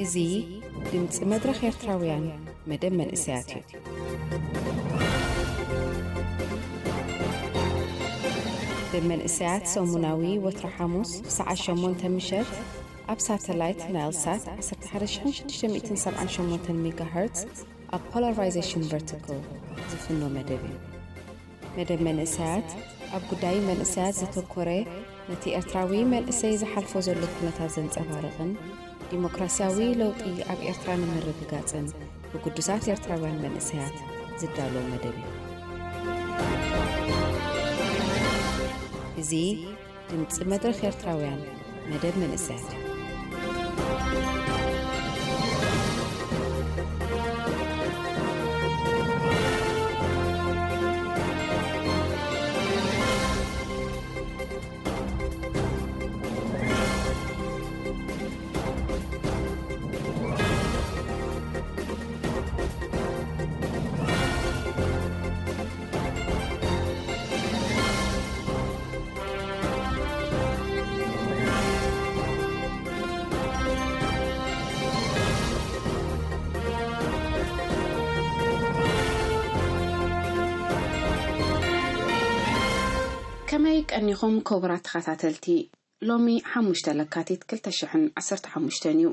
እዚ ድምፂ መድረኽ ኤርትራውያን መደብ መንእሰያት እዩ። መደብ መንእሰያት ሰሙናዊ ወትሮ ሓሙስ ብሰዓት ሸሞንተ ምሸት ኣብ ሳተላይት ናይል ሳት ዓሰርተ ሓደ ሺሕ ሽዱሽተ ሚእትን ሰብዓን ሸሞንተን ሜጋሃርትዝ ኣብ ፖላራይዜሽን ቨርቲካል ዝፍኖ መደብ እዩ። መደብ መንእሰያት ኣብ ጉዳይ መንእሰያት ዘተኮረ፣ ነቲ ኤርትራዊ መንእሰይ ዝሓልፎ ዘሎ ኩነታት ዘንጸባርቕን ዲሞክራስያዊ ለውጢ ኣብ ኤርትራ ንምርግጋጽን ብግዱሳት ኤርትራውያን መንእሰያት ዝዳሎ መደብ እዩ። እዚ ድምጺ መድረኽ ኤርትራውያን መደብ መንእሰያት እዩ። ከመይ ቀኒኹም ክቡራት ተኸታተልቲ? ሎሚ ሓሙሽተ ለካቲት ክልተ ሽሕን ዓሰርተ ሓሙሽተን እዩ።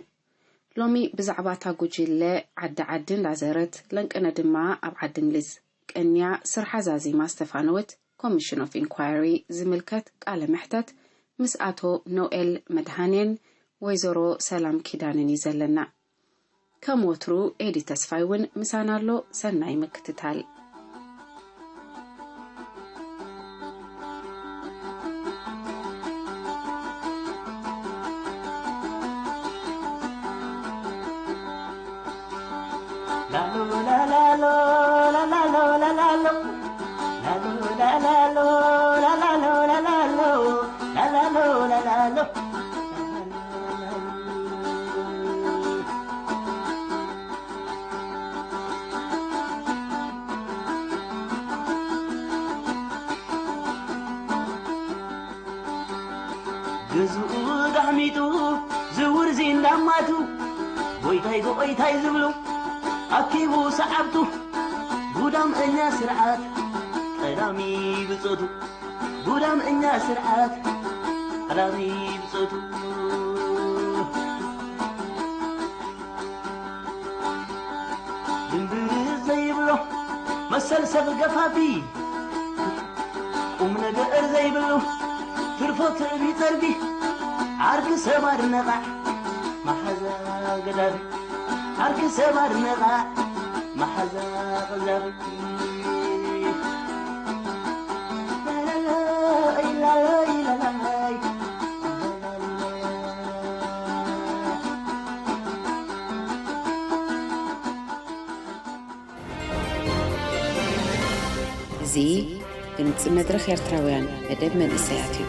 ሎሚ ብዛዕባ እታ ጉጅለ ዓዲ ዓዲ እንዳዘረት ለንቅነ ድማ ኣብ ዓዲ እንግሊዝ ቀንያ ስርሓ ዛዚማ ዝተፋነወት ኮሚሽን ኦፍ ኢንኳየሪ ዝምልከት ቃለ መሕተት ምስ ኣቶ ኖኤል መድሃኔን ወይዘሮ ሰላም ኪዳንን እዩ ዘለና። ከም ወትሩ ኤዲ ተስፋይ እውን ምሳና ኣሎ። ሰናይ ምክትታል። ገዝኡ ዳሕሚጡ ዝውርዚ እንዳማቱ ጎይታይ ጎይታይ ዝብሉ ኣኪቡ ሰዓብቱ ጉዳም እኛ ስርዓት ቀዳሚ ብጾቱ ጉዳም እኛ ስርዓት ቀዳሚ ብጾቱ ድንብር ዘይብሎ መሰል ሰብ ገፋፊ ቁም ነገር ዘይብሉ ትርፎ ትዕቢ ጸርቢ ዓርኪ ሰብ ኣድነቓዕ መሓዛ ገዳፊ ዓርኪ ሰብ ኣድነቓዕ መሓዛ ቀዛፊ ላላላይ ላላላይ እዚ ድምጺ መድረኽ ኤርትራውያን መደብ መንእሰያት እዩ።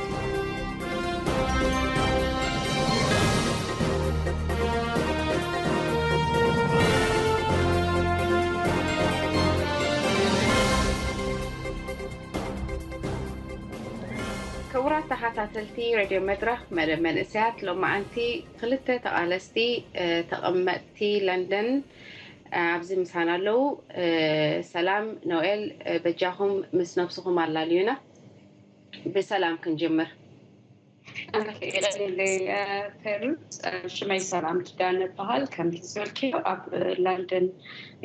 ክቡራት ተኸታተልቲ ሬድዮ መድረኽ መደብ መንእሰያት፣ ሎማዓንቲ ክልተ ተቓለስቲ፣ እ፣ ተቐመጥቲ ለንደን ኣብዚ ምሳና ኣለዉ። እ፣ ሰላም ኖኤል፣ እ፣ በጃኹም ምስ ነብስኹም ኣላልዩና። ብሰላም ክንጅምር። ኦኬ፣ ይቐኒለይ፣ እ፣ ፌሩዝ። እ፣ ሽመይ ሰላም ኪዳነ እበሃል። ከምቲ ዝበልክዮ ኣብ ለንደን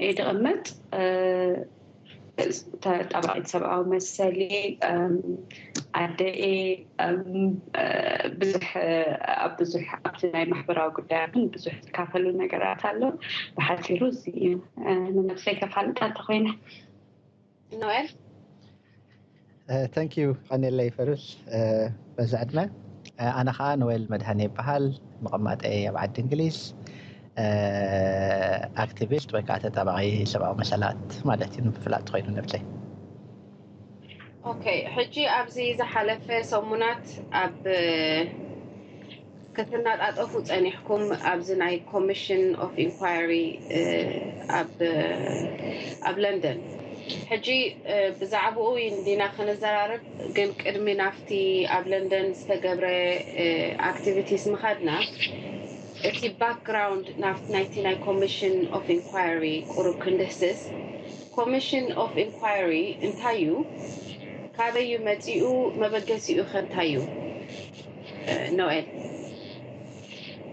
እየ ዝቕመጥ። እ፣ ተጣባቒት ሰብኣዊ መሰል እየ። እም፣ ኣደ እየ። እም፣ እ፣ ብዙሕ፣ እ፣ ኣብ ብዙሕ ኣብቲ ናይ ማሕበራዊ ጉዳያትን ብዙሕ ዝካፈሉ ነገራት ኣሎ። ብሓፂሩ እዚ እዩ፣ እ፣ ንነብሰይ ከፋልጣ እንተኾይነ። ኖኤል? እ፣ thank you፣ ቀኒለይ ፌሩዝ፣ እ፣ በዚ ዕድመ። እ፣ ኣነ ኸዓ ኖኤል መድሃኔ ይበሃል፣ መቐማጠይ ኣብ ዓዲ እንግሊዝ። እ፣ ኣክቲቪስት ወይ ከዓ ተጣባቒ ሰብኣዊ መሰላት ማለት እዩ፣ ንምፍላጥ ኮይኑ ነብሰይ። ኦኬ፣ ሕጂ ኣብዚ ዝሓለፈ ሰሙናት ኣብ ክትናጣጠፉ ጸኒሕኩም ኣብዚ ናይ ኮሚሽን ኦፍ ኢንኳየሪ፣ እ፣ ኣብ፣ ኣብ ለንደን። ሕጂ፣ እ፣ ብዛዕባኡ እንዲና ክንዘራረብ፣ ግን ቅድሚ ናብቲ ኣብ ለንደን ዝተገብረ፣ እ፣ ኣክቲቪቲስ ምኻድና፣ እቲ ባክግራውንድ ናብቲ ናይቲ ናይ ኮሚሽን ኦፍ ኢንኳየሪ ቁሩብ ክንድህስስ። ኮሚሽን ኦፍ ኢንኳየሪ እንታይ እዩ? ካበይ እዩ መፂኡ? መበገሲኡ ከ እንታይ እዩ? ኖኤል።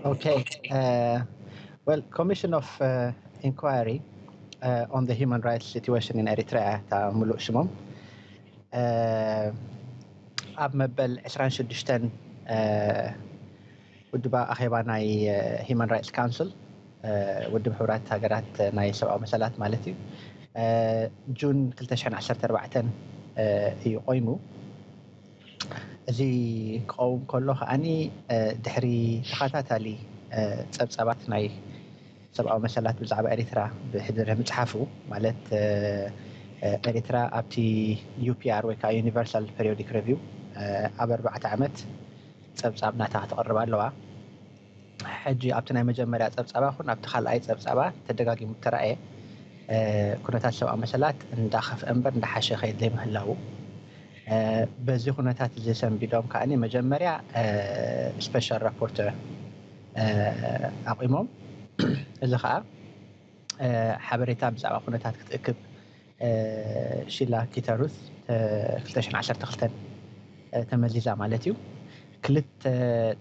Okay. Uh, well, Commission of uh, Inquiry uh, on the Human Rights Situation in Eritrea እያ እታ ምሉእ ሽሞም። ኣብ መበል ዕስራን ሽዱሽተን ውድባ ኣኼባ ናይ ሂማን ራይትስ ካውንስል፣ ውድብ ሕቡራት ሃገራት ናይ ሰብኣዊ መሰላት ማለት እዩ፣ ጁን ክልተ ሽሕን ዓሰርተ ኣርባዕተን እዩ ቆይሙ። እዚ ክኸውን ከሎ ከዓኒ ድሕሪ ተኸታታሊ ፀብፃባት ናይ ሰብኣዊ መሰላት ብዛዕባ ኤሪትራ ብሕድሪ ምፅሓፉ፣ ማለት ኤሪትራ ኣብቲ ዩ ፒ ኣር ወይ ከዓ ዩኒቨርሳል ፔሪዮዲክ ሪቪው ኣብ ኣርባዕተ ዓመት ፀብፃብ ናታ ክተቕርብ ኣለዋ። ሕጂ ኣብቲ ናይ መጀመርያ ፀብፃባ ኹን ኣብቲ ካልኣይ ፀብፃባ ተደጋጊሙ እተረኣየ ኩነታት ሰብኣዊ መሰላት እንዳኸፍአ እምበር እንዳሓሸ ከይድ ዘይምህላዉ፣ በዚ ኩነታት እዚ ሰንቢዶም ከዓኒ መጀመርያ ስፔሻል ራፖርተር ኣቑሞም። እዚ ከዓ ሓበሬታ ብዛዕባ ኩነታት ክትእክብ ሺላ ኪተሩስ ክልተ ሽሕን ዓሰርተ ክልተን ተመዚዛ ማለት እዩ። ክልተ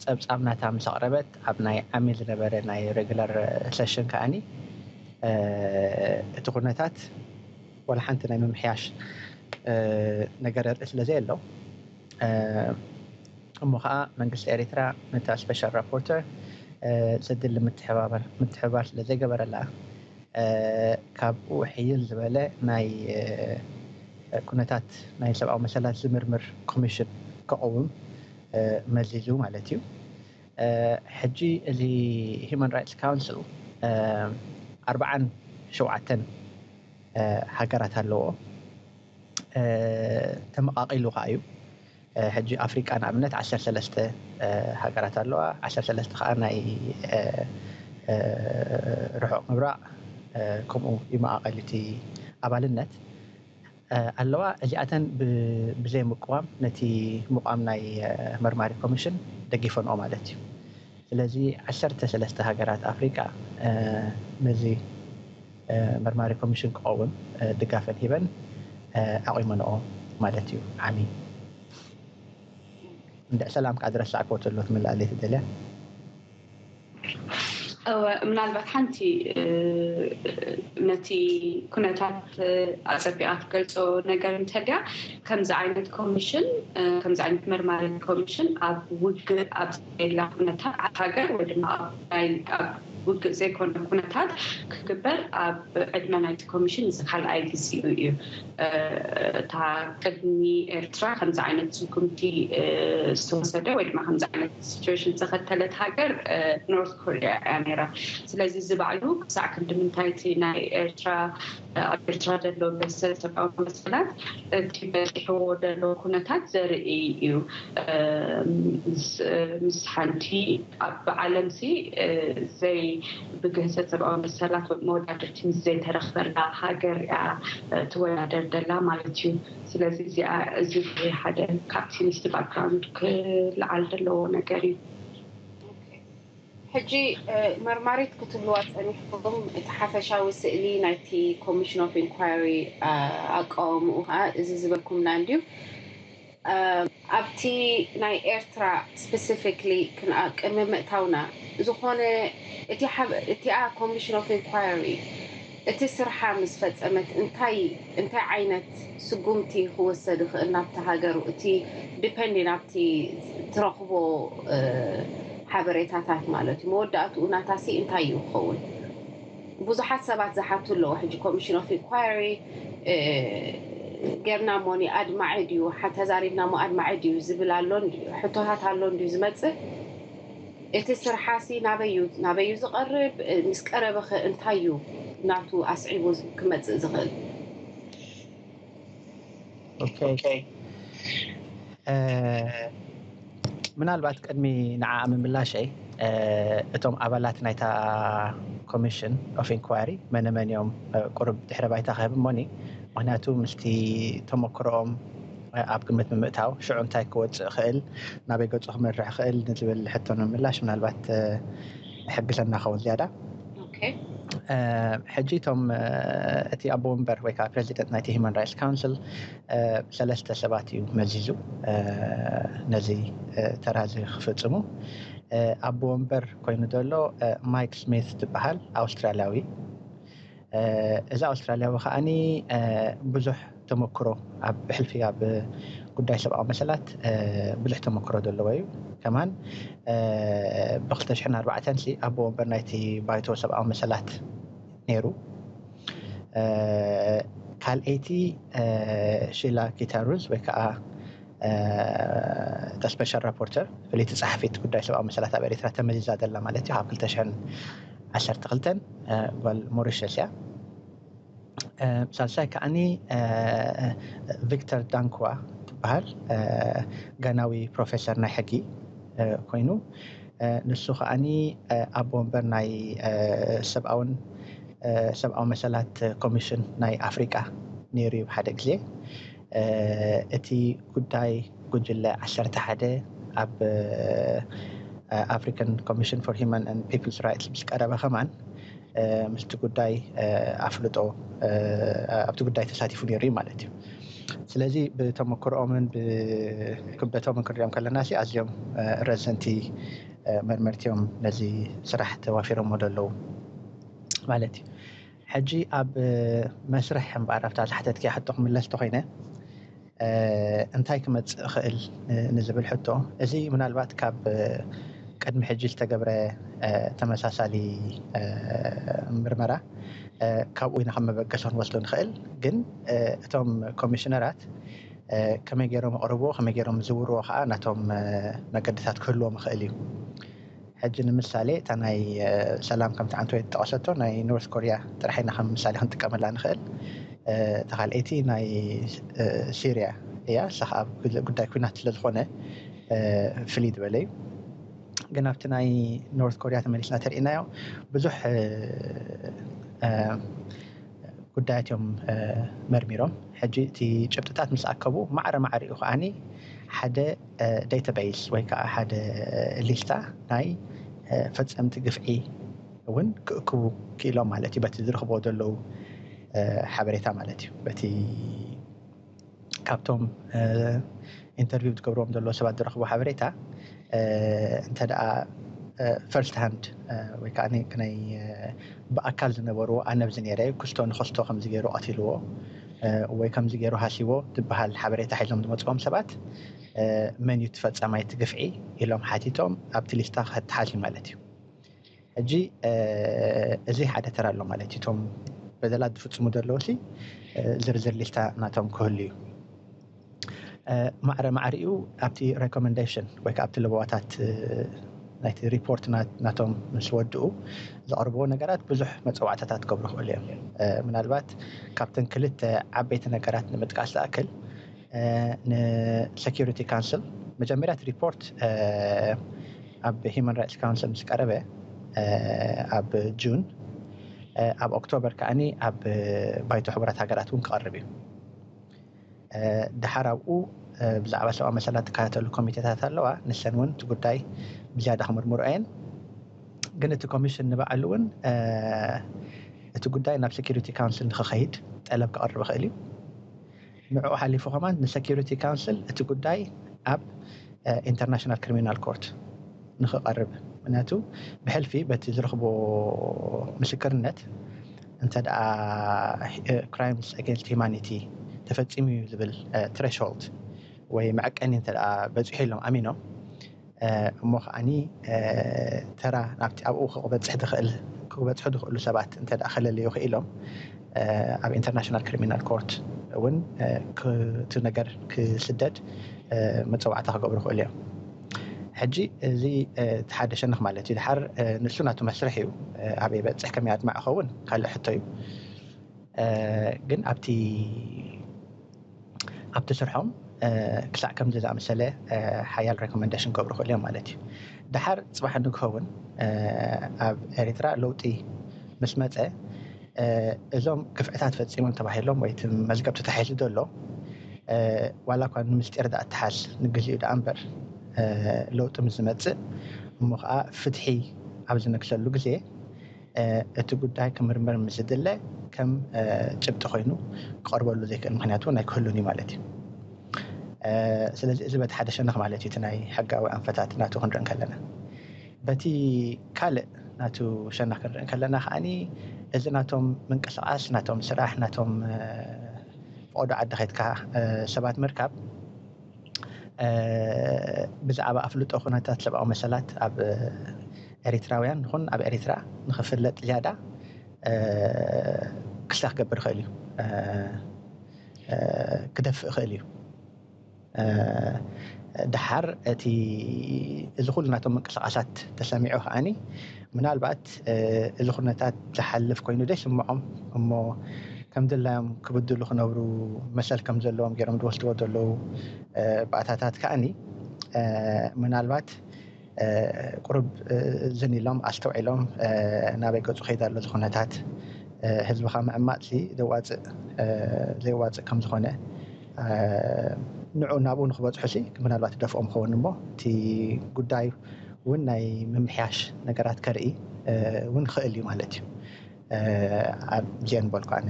ፀብፃብ ናታ ምስ ኣቕረበት ኣብ ናይ ዓሚ ዝነበረ ናይ ሬጉላር ሰሽን ከዓኒ እቲ ኩነታት ወላ ሓንቲ ናይ ምምሕያሽ ነገር ርኢ ስለ ዘየሎ እሞ ከዓ መንግስቲ ኤሪትራ ነታ ስፔሻል ራፖርተር ዘድሊ ምትሕባር ስለ ዘይገበረላ ካብኡ ሕይል ዝበለ ናይ ኩነታት ናይ ሰብኣዊ መሰላት ዝምርምር ኮሚሽን ከቐውም መዚዙ ማለት እዩ። ሕጂ እዚ ሂማን ራይትስ ካውንስል ኣርባዓን ሸውዓተን ሃገራት ኣለዎ። ተመቓቒሉ ከዓ እዩ። ሕጂ ኣፍሪቃ ንኣብነት ዓሰርተ ሰለስተ ሃገራት ኣለዋ። ዓሰርተ ሰለስተ ከዓ ናይ ርሑቕ ምብራቕ ከምኡ ይመቓቐል እቲ ኣባልነት ኣለዋ። እዚኣተን ብዘይ ምቅዋም ነቲ ምቋም ናይ መርማሪ ኮሚሽን ደጊፈንኦ ማለት እዩ። ስለዚ ዓሰርተ ሰለስተ ሃገራት ኣፍሪቃ ነዚ መርማሪ ኮሚሽን ክቐውም ድጋፈን ሂበን ኣቑመንኦ ማለት እዩ። ዓሚ እንድዕ ሰላም ከዓ ዝረሳዕክዎ ተሎ ትምልኣለይ ትደልያ? እወ፣ ምናልባት ሓንቲ ነቲ ኩነታት ኣፀቢቓ ትገልፆ ነገር እንተድያ፣ ከምዚ ዓይነት ኮሚሽን ከምዚ ዓይነት መርማሪ ኮሚሽን ኣብ ውግእ ኣብ ዘየላ ኩነታት ኣብ ሃገር ወይ ድማ ኣብ ውግእ ዘይኮነ ኩነታት ክግበር ኣብ ዕድመ ናይቲ ኮሚሽን እዚ ካልኣይ ግዜኡ እዩ። እታ ቅድሚ ኤርትራ ከምዚ ዓይነት ስጉምቲ ዝተወሰደ ወይ ድማ ከምዚ ዓይነት ሲትዌሽን ዝተኸተለት ሃገር ኖርት ኮሪያ እያ ነይራ። ስለዚ እዚ ባዕሉ ክሳዕ ክንዲ ምንታይ እቲ ናይ ኤርትራ ኣብ ኤርትራ ዘሎ ገሰት ሰብኣዊ መሰላት እቲ በፂሕዎ ዘሎ ኩነታት ዘርኢ እዩ። ምስ ሓንቲ ኣብ ዓለም ሲ ዘይ ብግህሰት ሰብኣዊ መሰላት መወዳድርቲ ምስ ዘይተረኽበላ ሃገር እያ ትወዳደር ደላ ማለት እዩ። ስለዚ እዚኣ እዚ ሓደ ካብቲ ምስቲ ባክግራውንድ ክለዓል ዘለዎ ነገር እዩ። ሕጂ መርማሪት ክትብልዋ ፀኒሕኩም እቲ ሓፈሻዊ ስእሊ ናይቲ ኮሚሽን ኦፍ ኢንኳሪ ኣቃወምኡ ከዓ እዚ ዝበልኩምና እንድዩ። ኣብቲ ናይ ኤርትራ ስፔሲፊክሊ ቅድሚ ምእታውና ዝኾነ እቲኣ ኮሚሽን ኦፍ ኢንኳሪ እቲ ስርሓ ምስ ፈፀመት እንታይ እንታይ ዓይነት ስጉምቲ ክወሰድ ይኽእል ናብቲ ሃገሩ? እቲ ዲፐንድ ናብቲ ትረኽቦ ሓበሬታታት ማለት እዩ። መወዳእትኡ ናታሲ እንታይ እዩ ክኸውን? ብዙሓት ሰባት ዝሓቱ ኣለዉ። ሕጂ ኮሚሽን ኦፍ ኢንኳሪ ጌርና ሞኒ ኣድማዒ ድዩ ተዛሪብና ሞ ኣድማዒ ድዩ ዝብል ኣሎ ሕቶታት ኣሎ እንድዩ ዝመፅእ። እቲ ስርሓሲ ናበዩ ናበዩ ዝቐርብ? ምስ ቀረበኸ እንታይ እዩ ናቱ ኣስዒቡ ክመፅእ ዝኽእል? ኦኬ። ምናልባት ቅድሚ ንዓ ምምላሸይ እቶም ኣባላት ናይታ ኮሚሽን ኦፍ ኢንኳሪ መነ መን እዮም ቁሩብ ድሕረ ባይታ ክህብ እሞኒ፣ ምክንያቱ ምስቲ ተመክሮኦም ኣብ ግምት ብምእታው ሽዑ እንታይ ክወፅእ ክእል ናበይ ገፁ ክመርሕ ክእል ንዝብል ሕቶ ንምምላሽ ምናልባት ሕግዘና ኸውን ዝያዳ። ሕጂ እቶም እቲ ኣቦ ወንበር ወይ ከዓ ፕሬዚደንት ናይቲ ሂማን ራይትስ ካውንስል ሰለስተ ሰባት እዩ መዚዙ ነዚ ተራዚ ክፍፅሙ። ኣቦ ወንበር ኮይኑ ዘሎ ማይክ ስሚት ዝበሃል ኣውስትራሊያዊ። እዚ ኣውስትራሊያዊ ከዓኒ ብዙሕ ተመክሮ ኣብ ብሕልፊ ኣብ ጉዳይ ሰብኣዊ መሰላት ብዙሕ ተመክሮ ዘለዎ እዩ። ከማን ብ2004 ሲ ኣቦ ወንበር ናይቲ ባይቶ ሰብኣዊ መሰላት ነይሩ። ካልኣይቲ ሺላ ኪታሩዝ ወይ ከዓ ስፔሻል ራፖርተር ፍልይቲ ፀሓፊት ጉዳይ ሰብኣዊ መሰላት ኣብ ኤርትራ ተመዚዛ ዘላ ማለት እዩ። ካብ 2012 ጓል ሞሪሸስ እያ። ሳልሳይ ከዓኒ ቪክተር ዳንክዋ ትበሃል ጋናዊ ፕሮፌሰር ናይ ሕጊ ኮይኑ ንሱ ከዓኒ ኣቦ ወንበር ናይ ሰብኣውን ሰብኣዊ መሰላት ኮሚሽን ናይ ኣፍሪቃ ነይሩ እዩ ሓደ ግዜ። እቲ ጉዳይ ጉጅለ ዓሰርተ ሓደ ኣብ ኣፍሪካን ኮሚሽን ፎር ሂማን ን ፒፕልስ ራይትስ ምስ ቀረበ ከማን ምስቲ ጉዳይ ኣፍልጦ ኣብቲ ጉዳይ ተሳቲፉ ነይሩ እዩ ማለት እዩ። ስለዚ ብተመክሮኦምን ብክብደቶምን ክንሪኦም ከለና ሲ ኣዝዮም ረዘንቲ መርመርቲዮም ነዚ ስራሕ ተዋፊሮሞ ዘለዉ ማለት እዩ። ሕጂ ኣብ መስርሕ እምበኣር ኣብታ ዝሓተትኪ ሕቶ ክምለስ ተኮይነ እንታይ ክመፅእ ይኽእል ንዝብል ሕቶ፣ እዚ ምናልባት ካብ ቅድሚ ሕጂ ዝተገብረ ተመሳሳሊ ምርመራ ካብኡ ኢና ከም መበገሲ ክንወስዶ ንኽእል። ግን እቶም ኮሚሽነራት ከመይ ገይሮም ኣቕርብዎ፣ ከመይ ገይሮም ዝውርዎ ከዓ ናቶም መገድታት ክህልዎም ይኽእል እዩ። ሕጂ ንምሳሌ እታ ናይ ሰላም ከምቲ ዓንተ ወይ ዝጠቐሰቶ ናይ ኖርት ኮሪያ ጥራሕ ኢና ከም ምሳሌ ክንጥቀመላ ንኽእል። እታ ካልኣይቲ ናይ ሲርያ እያ። እሳ ከዓ ኣብ ጉዳይ ኩናት ስለዝኾነ ፍልይ ዝበለ እዩ። ግን ኣብቲ ናይ ኖርት ኮሪያ ተመሊስና ተርእናዮ ብዙሕ ጉዳያት እዮም መርሚሮም። ሕጂ እቲ ጭብጥታት ምስ ኣከቡ ማዕረ ማዕሪኡ ከዓኒ ሓደ ዴታቤይስ ወይ ከዓ ሓደ ሊስታ ናይ ፈፀምቲ ግፍዒ እውን ክእክቡ ክኢሎም ማለት እዩ። በቲ ዝረኽቦ ዘለዉ ሓበሬታ ማለት እዩ። በቲ ካብቶም ኢንተርቪው ዝገብርዎም ዘለዉ ሰባት ዝረኽቦ ሓበሬታ እንተ ደኣ ፈርስት ሃንድ ወይ ከዓ ናይ ብኣካል ዝነበሩ ኣነ ኣብዚ ነይረ ክስቶ ንኸስቶ ከምዚ ገይሩ ቀቲልዎ ወይ ከምዚ ገይሩ ሃሲዎ ዝበሃል ሓበሬታ ሒዞም ዝመፅኦም ሰባት መን እዩ እቲ ፈፃማይ እቲ ግፍዒ ኢሎም ሓቲቶም ኣብቲ ሊስታ ክተሓዝ እዩ ማለት እዩ። ሕጂ እዚ ሓደ ተራ ኣሎ ማለት እዩ። እቶም በደላት ዝፍፅሙ ዘለዉ ሲ ዝርዝር ሊስታ ናቶም ክህሉ እዩ። ማዕረ ማዕሪኡ ኣብቲ ሬኮመንዴሽን ወይ ከዓ ኣብቲ ለበዋታት ናይቲ ሪፖርት ናቶም ምስ ወድኡ ዘቕርብዎ ነገራት ብዙሕ መፀዋዕታታት ክገብሩ ይኽእሉ እዮም። ምናልባት ካብተን ክልተ ዓበይቲ ነገራት ንምጥቃስ ዝኣክል ንሴኪሪቲ ካውንስል መጀመርያ እቲ ሪፖርት ኣብ ሂማን ራይትስ ካውንስል ምስ ቀረበ ኣብ ጁን ኣብ ኦክቶበር ከዓኒ ኣብ ባይቶ ሕቡራት ሃገራት እውን ክቐርብ እዩ። ድሓር ኣብኡ ብዛዕባ ሰብኣዊ መሰላት ዝከታተሉ ኮሚቴታት ኣለዋ። ንሰን እውን እቲ ጉዳይ ብዝያዳ ክምርምሮ እየን። ግን እቲ ኮሚሽን ንባዕሉ እውን እቲ ጉዳይ ናብ ሴኪሪቲ ካውንስል ንክኸይድ ጠለብ ክቐርብ ይኽእል እዩ። ንዕኡ ሓሊፉ ከማን ንሴኪሪቲ ካውንስል እቲ ጉዳይ ኣብ ኢንተርናሽናል ክሪሚናል ኮርት ንክቐርብ ምክንያቱ ብሕልፊ በቲ ዝረኽቦ ምስክርነት እንተ ደኣ ክራይምስ ኣጌንስት ሂማኒቲ ተፈፂሙ እዩ ዝብል ትሬሾልድ ወይ መዐቀኒ እንተ ደኣ በፂሑ ኢሎም ኣሚኖም እሞ ከዓኒ ተራ ናብቲ ኣብኡ ክበፅሕ ዝኽእል ክበፅሑ ዝኽእሉ ሰባት እንተ ደኣ ከለለዩ ክኢሎም ኣብ ኢንተርናሽናል ክሪሚናል ኮርት እውን እቲ ነገር ክስደድ መፀዋዕታ ክገብሩ ክእሉ እዮም። ሕጂ እዚ እቲ ሓደ ሸነኽ ማለት እዩ። ድሓር ንሱ ናቱ መስርሕ እዩ። ኣበይ በፅሕ ከመይ ኣድማዕ ይኸውን ካልእ ሕቶ እዩ። ግን ኣብቲ ኣብቲ ስርሖም ክሳዕ ከምዚ ዝኣመሰለ ሓያል ሬኮመንዴሽን ክገብሩ ክእሉ እዮም ማለት እዩ። ድሓር ፅባሕ ንግሆ እውን ኣብ ኤርትራ ለውጢ ምስ መፀ እዞም ግፍዕታት ፈፂሞም ተባሂሎም ወይ እቲ መዝገብ ተታሒዙ ዘሎ ዋላ እኳ ንምስጢር ዝኣተሓዝ ንግዚኡ ደኣ እምበር ለውጢ ምስ ዝመፅእ እሞ ከዓ ፍትሒ ኣብ ዝነግሰሉ ግዜ እቲ ጉዳይ ክምርመር ምስ ዝድለ ከም ጭብጢ ኮይኑ ክቐርበሉ ዘይክእል ምክንያት እውን ኣይክህሉን እዩ ማለት እዩ። ስለዚ እዚ በቲ ሓደ ሸነኽ ማለት እዩ እቲ ናይ ሕጋዊ ኣንፈታት ናቱ ክንርኢ ከለና፣ በቲ ካልእ ናቱ ሸነኽ ክንርኢ ከለና ከዓኒ እዚ ናቶም ምንቅስቃስ፣ ናቶም ስራሕ፣ ናቶም ፈቐዶ ዓዲ ከይድካ ሰባት ምርካብ ብዛዕባ ኣፍልጦ ኩነታት ሰብኣዊ መሰላት ኣብ ኤሪትራውያን ይኹን ኣብ ኤሪትራ ንኽፍለጥ ዝያዳ ክሳ ክገብር ይኽእል እዩ፣ ክደፍእ ይኽእል እዩ። ደሓር እቲ እዚ ኩሉ ናቶም ምንቅስቃሳት ተሰሚዑ ከዓኒ ምናልባት እዚ ኩነታት ዝሓልፍ ኮይኑ ዘይስምዖም እሞ ከም ድላዮም ክብድሉ ክነብሩ መሰል ከም ዘለዎም ገይሮም ዝወስድዎ ዘለዉ ባእታታት ከዓኒ ምናልባት ቁሩብ ዝን ኢሎም ኣስተውዒሎም ናበይ ገፁ ከይድ ኣሎ እዚ ኩነታት ህዝብኻ ምዕማፅ ዘዋፅእ ዘዋፅእ ከም ዝኾነ ንዑ ናብኡ ንክበፅሑ ሲ ምናልባት ደፍኦም ክኸውን እሞ እቲ ጉዳይ እውን ናይ ምምሕያሽ ነገራት ከርኢ እውን ክእል እዩ ማለት እዩ። ኣብዚአን በልኩ ኣነ።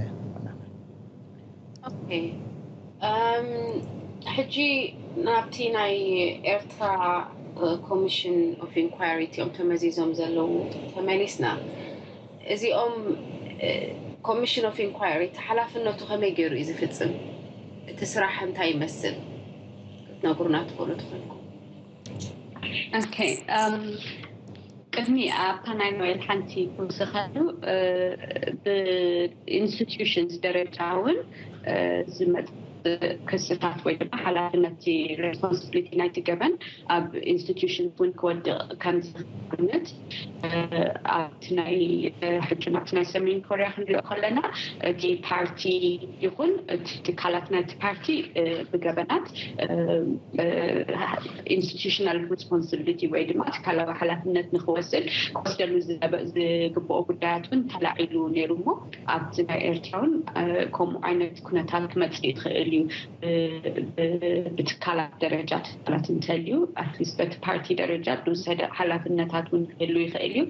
ሕጂ ናብቲ ናይ ኤርትራ ኮሚሽን ኦፍ ኢንኳይሪ እቲኦም ተመዚዞም ዘለዉ ተመሊስና። እዚኦም ኮሚሽን ኦፍ ኢንኳይሪ እቲ ሓላፍነቱ ከመይ ገይሩ እዩ ዝፍፅም? እቲ ስራሕ እንታይ ይመስል? ክትነግሩና ትኽእሉ ትኾንኩም። ኦኬ። ቅድሚ ኣብታ ናይ ኖኤል ሓንቲ ክውስኸሉ ብኢንስቲትዩሽንስ ደረጃ እውን ዝመፅ ክስታት ወይ ድማ ሓላፍነት ሬስፖንስብሊቲ ናይቲ ገበን ኣብ ኢንስቲትዩሽን እውን ክወድቕ ከም ዝኽእልነት ኣብቲ ናይ ሕጂ ናብቲ ናይ ሰሜን ኮርያ ክንሪኦ ከለና እቲ ፓርቲ ይኹን እቲ ትካላት ናይቲ ፓርቲ ብገበናት ኢንስቲቱሽናል ሪስፖንስብሊቲ ወይ ድማ ትካላዊ ሓላፍነት ንክወስድ ክወስደሉ ዝግብኦ ጉዳያት እውን ተላዒሉ ነይሩ እሞ ኣብዚ ናይ ኤርትራ እውን ከምኡ ዓይነት ኩነታት ክመፅእ ይኽእል እዩ። ብትካላት ደረጃ ትካላት እንተልዩ ኣትሊስት በቲ ፓርቲ ደረጃ ዝውሰደ ሓላፍነታት እውን ክህሉ ይኽእል እዩ።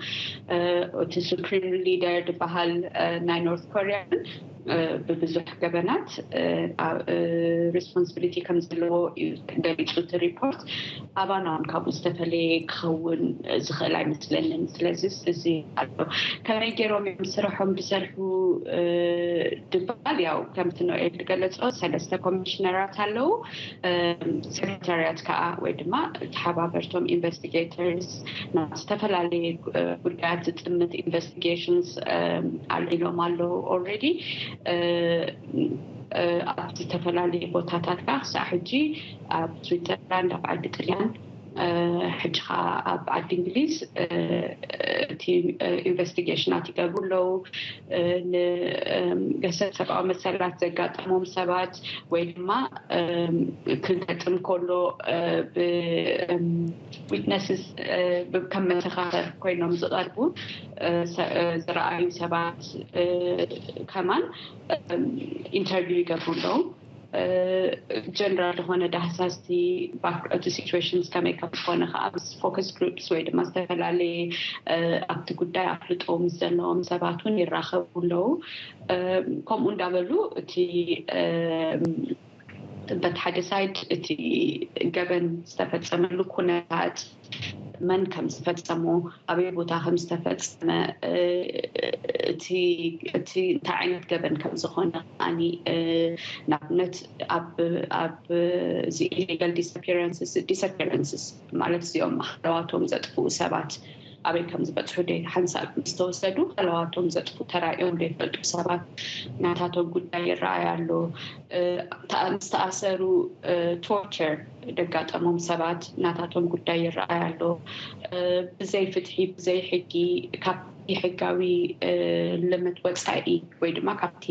እቲ ሱፕሪም ሊደር ዝበሃል ናይ ኖርት ኮርያ ብብዙሕ ገበናት ሪስፖንስብሊቲ ከም ዘለዎ እዩ ገሊፁ እቲ ሪፖርት። ኣባና እውን ካብኡ ዝተፈለየ ክኸውን ዝኽእል ኣይመስለንን። ስለዚ እዚ ኣሎ ከመይ ገይሮም እዮም ስርሖም ዝሰርሑ ድባል ያው ከምቲ ኖኤል ዝገለፆ ሰለስተ ኮሚሽነራት ኣለዉ። ሴክሬታርያት ከዓ ወይ ድማ ተሓባበርቶም ኢንቨስቲጌተርስ ናብ ዝተፈላለየ ጉዳያት ዝጥምት ኢንቨስቲጌሽንስ ኣልዒሎም ኣለዉ። ኦልሬዲ ኣብ ዝተፈላለየ ቦታታት ከዓ ክሳዕ ሕጂ ኣብ ስዊትዘርላንድ፣ ኣብ ዓዲ ጥልያን ሕጂ ከዓ ኣብ ዓዲ እንግሊዝ እቲ ኢንቨስቲጌሽናት ይገብሩ ኣለዉ። ንገሰት ሰብኣዊ መሰላት ዘጋጠሞም ሰባት ወይ ድማ ክገጥም ከሎ ብዊትነስስ ከም መተኻኸር ኮይኖም ዝቐርቡ ዝረኣዩ ሰባት ከማን ኢንተርቪው ይገብሩ ኣለዉ። ጀነራል ዝኾነ ዳህሳስቲ እቲ ሲትዌሽንስ ከመይ ከም ዝኾነ ከዓ ምስ ፎከስ ግሩፕስ ወይ ድማ ዝተፈላለየ ኣብቲ ጉዳይ ኣፍልጦ ምስ ዘለዎም ሰባት እውን ይራኸቡ ኣለዉ። ከምኡ እንዳበሉ እቲ በቲ ሓደ ሳይድ እቲ ገበን ዝተፈጸመሉ ኩነታት መን ከም ዝፈጸሞ ኣበይ ቦታ ከም ዝተፈጸመ እቲ እቲ እንታይ ዓይነት ገበን ከም ዝኾነ ከዓኒ ንኣብነት ኣብ ኣብ እዚ ኢሌጋል ዲስኣፒረንስስ ዲስኣፒረንስስ ማለት እዚኦም ሃለዋቶም ዘጥፍኡ ሰባት ኣበይ ከም ዝበፅሑ ደይ ሓንሳብ ምስ ተወሰዱ ሃለዋቶም ዘጥፍኡ ተራእዮም ዘይፈልጡ ሰባት ናታቶም ጉዳይ ይረኣይ ኣሎ። ዝተኣሰሩ ቶርቸር ደጋጠሞም ሰባት ናታቶም ጉዳይ ይረኣይ ኣሎ። ብዘይ ፍትሒ ብዘይ ሕጊ ካብቲ ሕጋዊ ልምድ ወፃኢ ወይ ድማ ካብቲ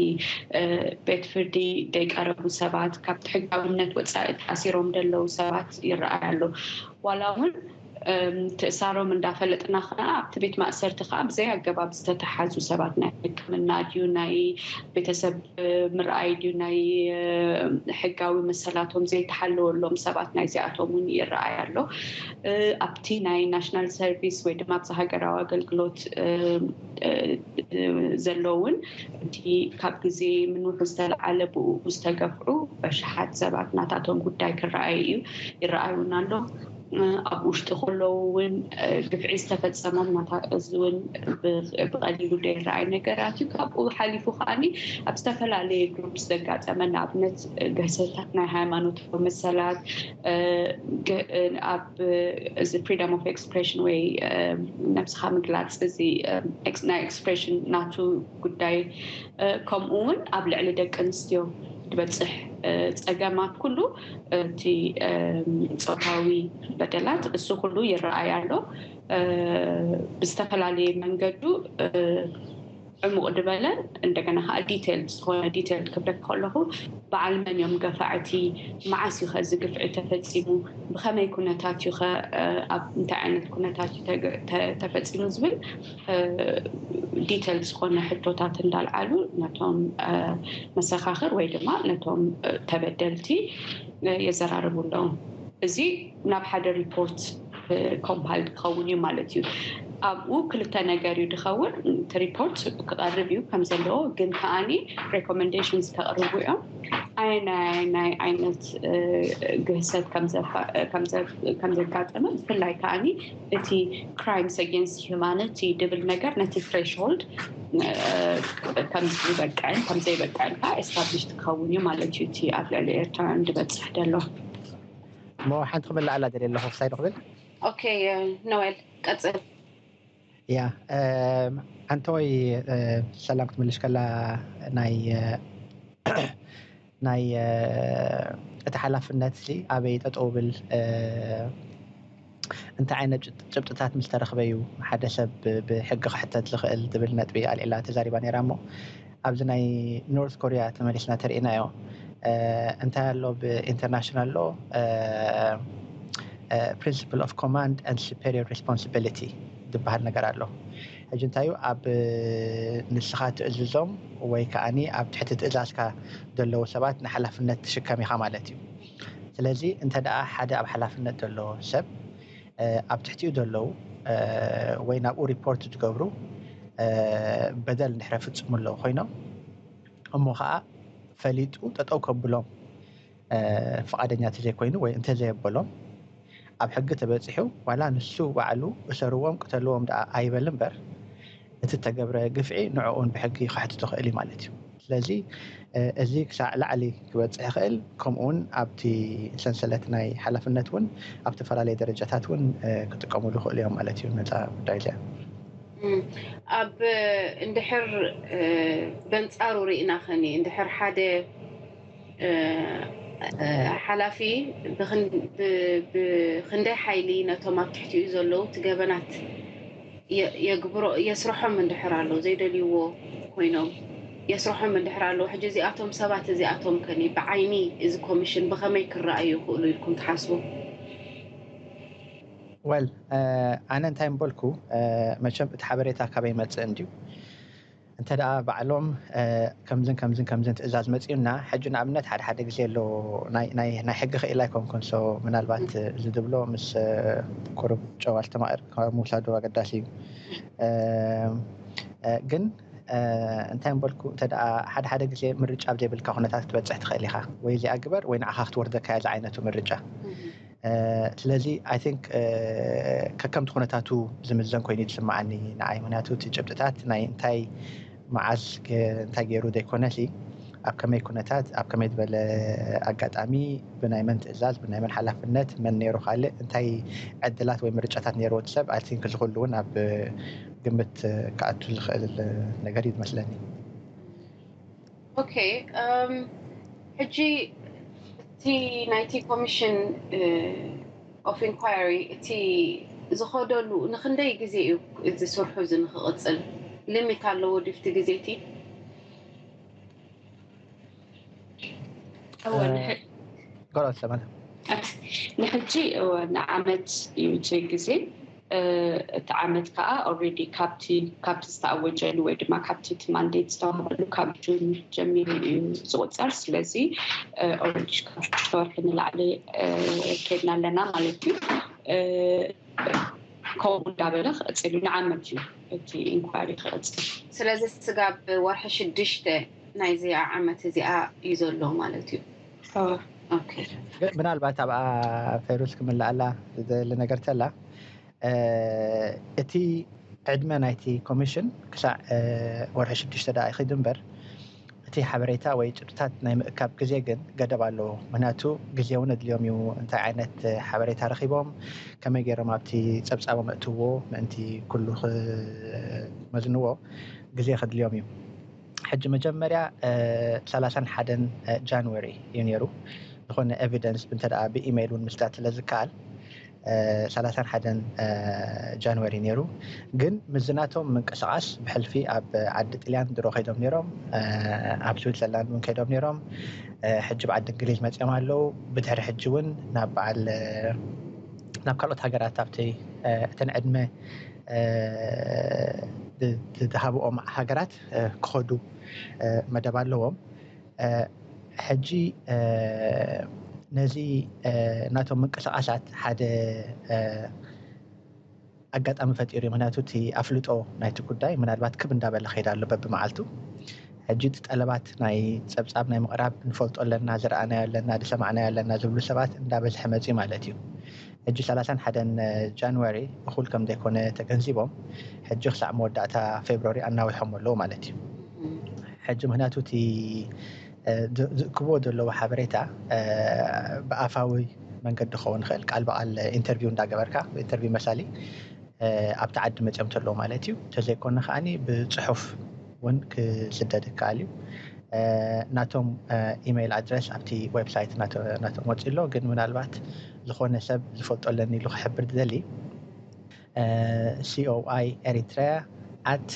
ቤት ፍርዲ ደይቀረቡ ሰባት ካብቲ ሕጋውነት ወፃኢ ተኣሲሮም ደለዉ ሰባት ይረኣይ ኣሎ። ዋላ እውን ትእሳሮም እንዳፈለጥና ከኣ ኣብቲ ቤት ማእሰርቲ ከኣ ብዘይ ኣገባብ ዝተተሓዙ ሰባት ናይ ሕክምና ድዩ ናይ ቤተሰብ ምርኣይ ድዩ ናይ ሕጋዊ መሰላቶም ዘይተሓለወሎም ሰባት ናይዚኣቶም እውን ይረኣይ ኣሎ። ኣብቲ ናይ ናሽናል ሰርቪስ ወይ ድማ ኣብዚ ሃገራዊ ኣገልግሎት ዘለውን እቲ ካብ ግዜ ምንውሑ ዝተለዓለ ብኡ ዝተገፍዑ ኣሽሓት ሰባት ናታቶም ጉዳይ ክረኣዩ እዩ ይረኣዩን ኣሎ። ኣብ ውሽጢ ከለዉ እውን ግፍዒ ዝተፈጸሞም ናታ እዚ እውን ብቐሊሉ ዘይረኣይ ነገራት እዩ። ካብኡ ሓሊፉ ከዓኒ ኣብ ዝተፈላለየ ግሩፕስ ዘጋጠመ ንኣብነት ግህሰታት ናይ ሃይማኖታዊ መሰላት ኣብ እዚ ፍሪደም ኦፍ ኤክስፕሬሽን ወይ ነብስኻ ምግላፅ እዚ ናይ ኤክስፕሬሽን ናቱ ጉዳይ ከምኡ እውን ኣብ ልዕሊ ደቂ ኣንስትዮ ዝበፅሕ ፀገማት ኩሉ እቲ ፆታዊ በደላት እሱ ኩሉ ይረኣይ ኣሎ። ብዝተፈላለየ መንገዱ ዕሙቕ ዝበለን እንደገና ከዓ ዲቴል ዝኾነ ዲቴል ክብለክ ከለኹ በዓል መን እዮም ገፋዕቲ፣ መዓስ እዩ ኸዚ ግፍዒ ተፈፂሙ፣ ብኸመይ ኩነታት እዩ ኸ ኣብ እንታይ ዓይነት ኩነታት እዩ ተፈፂሙ ዝብል ዲቴል ዝኾነ ሕቶታት እንዳልዓሉ ነቶም መሰኻኽር ወይ ድማ ነቶም ተበደልቲ የዘራርቡ ኣለዉ። እዚ ናብ ሓደ ሪፖርት ኮምፓይል ክኸውን እዩ ማለት እዩ። ኣብኡ ክልተ ነገር እዩ ዝኸውን። እቲ ሪፖርት ክቐርብ እዩ ከም ዘለዎ፣ ግን ከዓኒ ሬኮመንዴሽንስ ከቕርቡ እዮም። ኣየናይ ዓይነት ግህሰት ከም ዘጋጠመ፣ ብፍላይ ከዓኒ እቲ ክራይምስ ኣጌንስት ሂውማኒቲ ድብል ነገር ነቲ ትሬሽሆልድ ከም ዝበቅዕን ከም ዘይበቅዕን ከዓ ኤስታብሊሽ ክኸውን እዩ ማለት እዩ። እቲ ኣብ ልዕሊ ኤርትራውያን ዝበፅሕ ዘሎ እሞ ሓንቲ ክምልኣላ ደልየ ኣለኹ ክሳይ ንኽብል። ኦኬ ኖዌል ቀፅል። ያ ኣንተወይ ሰላም ክትምልሽ ከላ ናይ ናይ እቲ ሓላፍነት ሲ ኣበይ ጠጠው ብል እንታይ ዓይነት ጭብጥታት ምስ ተረኽበ እዩ ሓደ ሰብ ብሕጊ ክሕተት ዝኽእል ዝብል ነጥቢ ኣልዒላ ተዛሪባ ነይራ እሞ ኣብዚ ናይ ኖርት ኮሪያ ተመሊስና ተርእናዮ እንታይ ኣሎ ብኢንተርናሽናል ሎ principle of command and superior responsibility ዝበሃል ነገር ኣሎ። ሕጂ እንታይ እዩ ኣብ ንስኻ ትእዝዞም ወይ ከዓኒ ኣብ ትሕቲ ትእዛዝካ ዘለዉ ሰባት ንሓላፍነት ትሽከም ኢኻ ማለት እዩ። ስለዚ እንተ ደኣ ሓደ ኣብ ሓላፍነት ዘሎ ሰብ ኣብ ትሕቲኡ ዘለዉ ወይ ናብኡ ሪፖርት ዝገብሩ በደል እንድሕረ ፍጽሙ ኣለዉ ኮይኖም እሞ ከዓ ፈሊጡ ጠጠው ከብሎም ፍቓደኛ እንተዘይኮይኑ ወይ እንተዘየበሎም ኣብ ሕጊ ተበፂሑ ዋላ ንሱ ባዕሉ እሰርዎም ቅተልዎም ደኣ ኣይበል እምበር እቲ ተገብረ ግፍዒ ንዕኡን ብሕጊ ክሕትቶ ክእል እዩ ማለት እዩ። ስለዚ እዚ ክሳዕ ላዕሊ ክበፅሕ ይኽእል። ከምኡውን ኣብቲ ሰንሰለት ናይ ሓላፍነት እውን ኣብ ዝተፈላለዩ ደረጃታት እውን ክጥቀሙሉ ይኽእሉ እዮም ማለት እዩ። ነፃ ጉዳይ እዚኣ ኣብ እንድሕር በንፃሩ ርኢና ኸኒ እንድሕር ሓደ ሓላፊ ብክንደይ ሓይሊ ነቶም ኣብ ትሕቲኡ ዘለዉ እቲ ገበናት የግብሮ የስርሖም እንድሕር ኣሎ ዘይደልይዎ ኮይኖም የስርሖም እንድሕር ኣለዉ ሕጂ እዚኣቶም ሰባት እዚኣቶም ከኒ ብዓይኒ እዚ ኮሚሽን ብኸመይ ክረኣዩ ይኽእሉ ኢልኩም ትሓስቡ? ወል ኣነ እንታይ ምበልኩ መቸም እቲ ሓበሬታ ካበይ ይመፅእ እንድዩ እንተ ደኣ ባዕሎም ከምዝን ከምዝን ከምዝን ትእዛዝ መፂኡና ሕጂ ንኣብነት ሓደ ሓደ ግዜ ኣሎ ናይ ሕጊ ክኢላ ኣይኮንኩን ሶ ምናልባት እዚ ዝብሎ ምስ ቁሩብ ጨዋ ዝተማእር ምውሳዱ ኣገዳሲ እዩ ግን እንታይ ምበልኩ እንተ ሓደ ሓደ ግዜ ምርጫ ኣብ ዘይብልካ ኩነታት ክትበፅሕ ትኽእል ኢኻ ወይ እዚኣ ግበር ወይ ንዓኻ ክትወርደካ እያ ዝዓይነቱ ምርጫ ስለዚ ኣይ ቲንክ ከከምቲ ኩነታቱ ዝምዘን ኮይኑ ዝስምዓኒ ንዓይ ምክንያቱ እቲ ጭብጥታት ናይ እንታይ መዓዝ እንታይ ገይሩ ዘይኮነሲ ኣብ ከመይ ኩነታት ኣብ ከመይ ዝበለ ኣጋጣሚ ብናይ መን ትእዛዝ ብናይ መን ሓላፍነት መን ነይሩ ካልእ እንታይ ዕድላት ወይ ምርጫታት ነይርዎ እቲ ሰብ ኣይ ቲንክ ዝኩሉ እውን ኣብ ግምት ክኣቱ ዝኽእል ነገር እዩ ዝመስለኒ። ኦኬ ሕጂ እቲ ናይቲ ኮሚሽን ኦፍ ኢንኳሪ እቲ ዝኸደሉ ንክንደይ ግዜ እዩ እዚ ስርሑ እዚ ንክቕፅል ሊሚት ኣለዎ ድፍቲ ግዜ እቲ ገርኦት ሰበነ ንሕጂ ንዓመት እዩ እቲ ግዜ። እቲ ዓመት ከዓ ኦልሬዲ ካብቲ ካብቲ ዝተኣወጀሉ ወይ ድማ ካብቲ እቲ ማንዴት ዝተዋህበሉ ካብ ጁን ጀሚሩ እዩ ዝቁፀር። ስለዚ ኦልሬዲ ካብ ሽዱሽተ ወርሒ ንላዕሊ ከድና ኣለና ማለት እዩ። ከምኡ እንዳበለ ክቕፅል እዩ። ንዓመት እዩ እቲ ኢንኳሪ ክቕፅል። ስለዚ ስጋብ ወርሒ ሽዱሽተ ናይዚኣ ዓመት እዚኣ እዩ ዘሎ ማለት እዩ። ምናልባት ኣብኣ ፌሩስ ክምልኣላ ዝደሊ ነገር ተላ እቲ ዕድመ ናይቲ ኮሚሽን ክሳዕ ወርሒ ሽዱሽተ ደኣ ይኽድ እምበር እቲ ሓበሬታ ወይ ጭብጥታት ናይ ምእካብ ግዜ ግን ገደብ ኣለዎ። ምክንያቱ ግዜ እውን ኣድልዮም እዩ። እንታይ ዓይነት ሓበሬታ ረኺቦም፣ ከመይ ገይሮም ኣብቲ ጸብጻቦም ኣእትዎ ምእንቲ ኩሉ ክመዝንዎ ግዜ ከድልዮም እዩ። ሕጂ መጀመርያ ሰላሳን ሓደን ጃንዋሪ እዩ ነይሩ። ዝኾነ ኤቪደንስ እንተ ደኣ ብኢሜይል እውን ምስዳድ ስለ ዝከኣል ሰላሳን ሓደን ጃንዋሪ ነይሩ። ግን ምዝናቶም ምንቅስቃስ ብሕልፊ ኣብ ዓዲ ጥልያን ድሮ ከይዶም ነይሮም፣ ኣብ ስዊትዘርላንድ እውን ከይዶም ነይሮም። ሕጂ ብዓዲ እንግሊዝ መፅኦም ኣለዉ። ብድሕሪ ሕጂ እውን ናብ በዓል ናብ ካልኦት ሃገራት ኣብቲ እተን ዕድመ ዝሃብኦም ሃገራት ክኸዱ መደብ ኣለዎም። ሕጂ ነዚ ናቶም ምንቅስቃሳት ሓደ ኣጋጣሚ ፈጢሩ እዩ። ምክንያቱ እቲ ኣፍልጦ ናይቲ ጉዳይ ምናልባት ክብ እንዳበለ ከይዳ ኣሎ በብመዓልቱ። ሕጂ እቲ ጠለባት ናይ ጸብጻብ ናይ ምቕራብ ንፈልጦ ኣለና፣ ዝረኣናዮ ኣለና፣ ዝሰማዕናዮ ኣለና ዝብሉ ሰባት እንዳበዝሐ መጺ ማለት እዩ። ሕጂ ሰላሳን ሓደን ጃንዋሪ እኹል ከም ዘይኮነ ተገንዚቦም ሕጂ ክሳዕ መወዳእታ ፌብሩዋሪ ኣናዊሖም ኣለዉ ማለት እዩ። ሕጂ ምክንያቱ እቲ ዝእክብዎ ዘለዉ ሓበሬታ ብኣፋዊ መንገዲ ክኸውን ይኽእል፣ ቃል ብቃል ኢንተርቪው እንዳገበርካ ኢንተርቪው መሳሊ ኣብቲ ዓዲ መፅኦም ተለዉ ማለት እዩ። እንተዘይኮነ ከዓኒ ብፅሑፍ እውን ክስደድ ይከኣል እዩ። ናቶም ኢሜይል ኣድረስ ኣብቲ ዌብሳይት ናቶም ወፂ ኣሎ። ግን ምናልባት ዝኾነ ሰብ ዝፈልጦ ኣለኒ ኢሉ ክሕብር ዝደሊ C O I Eritrea at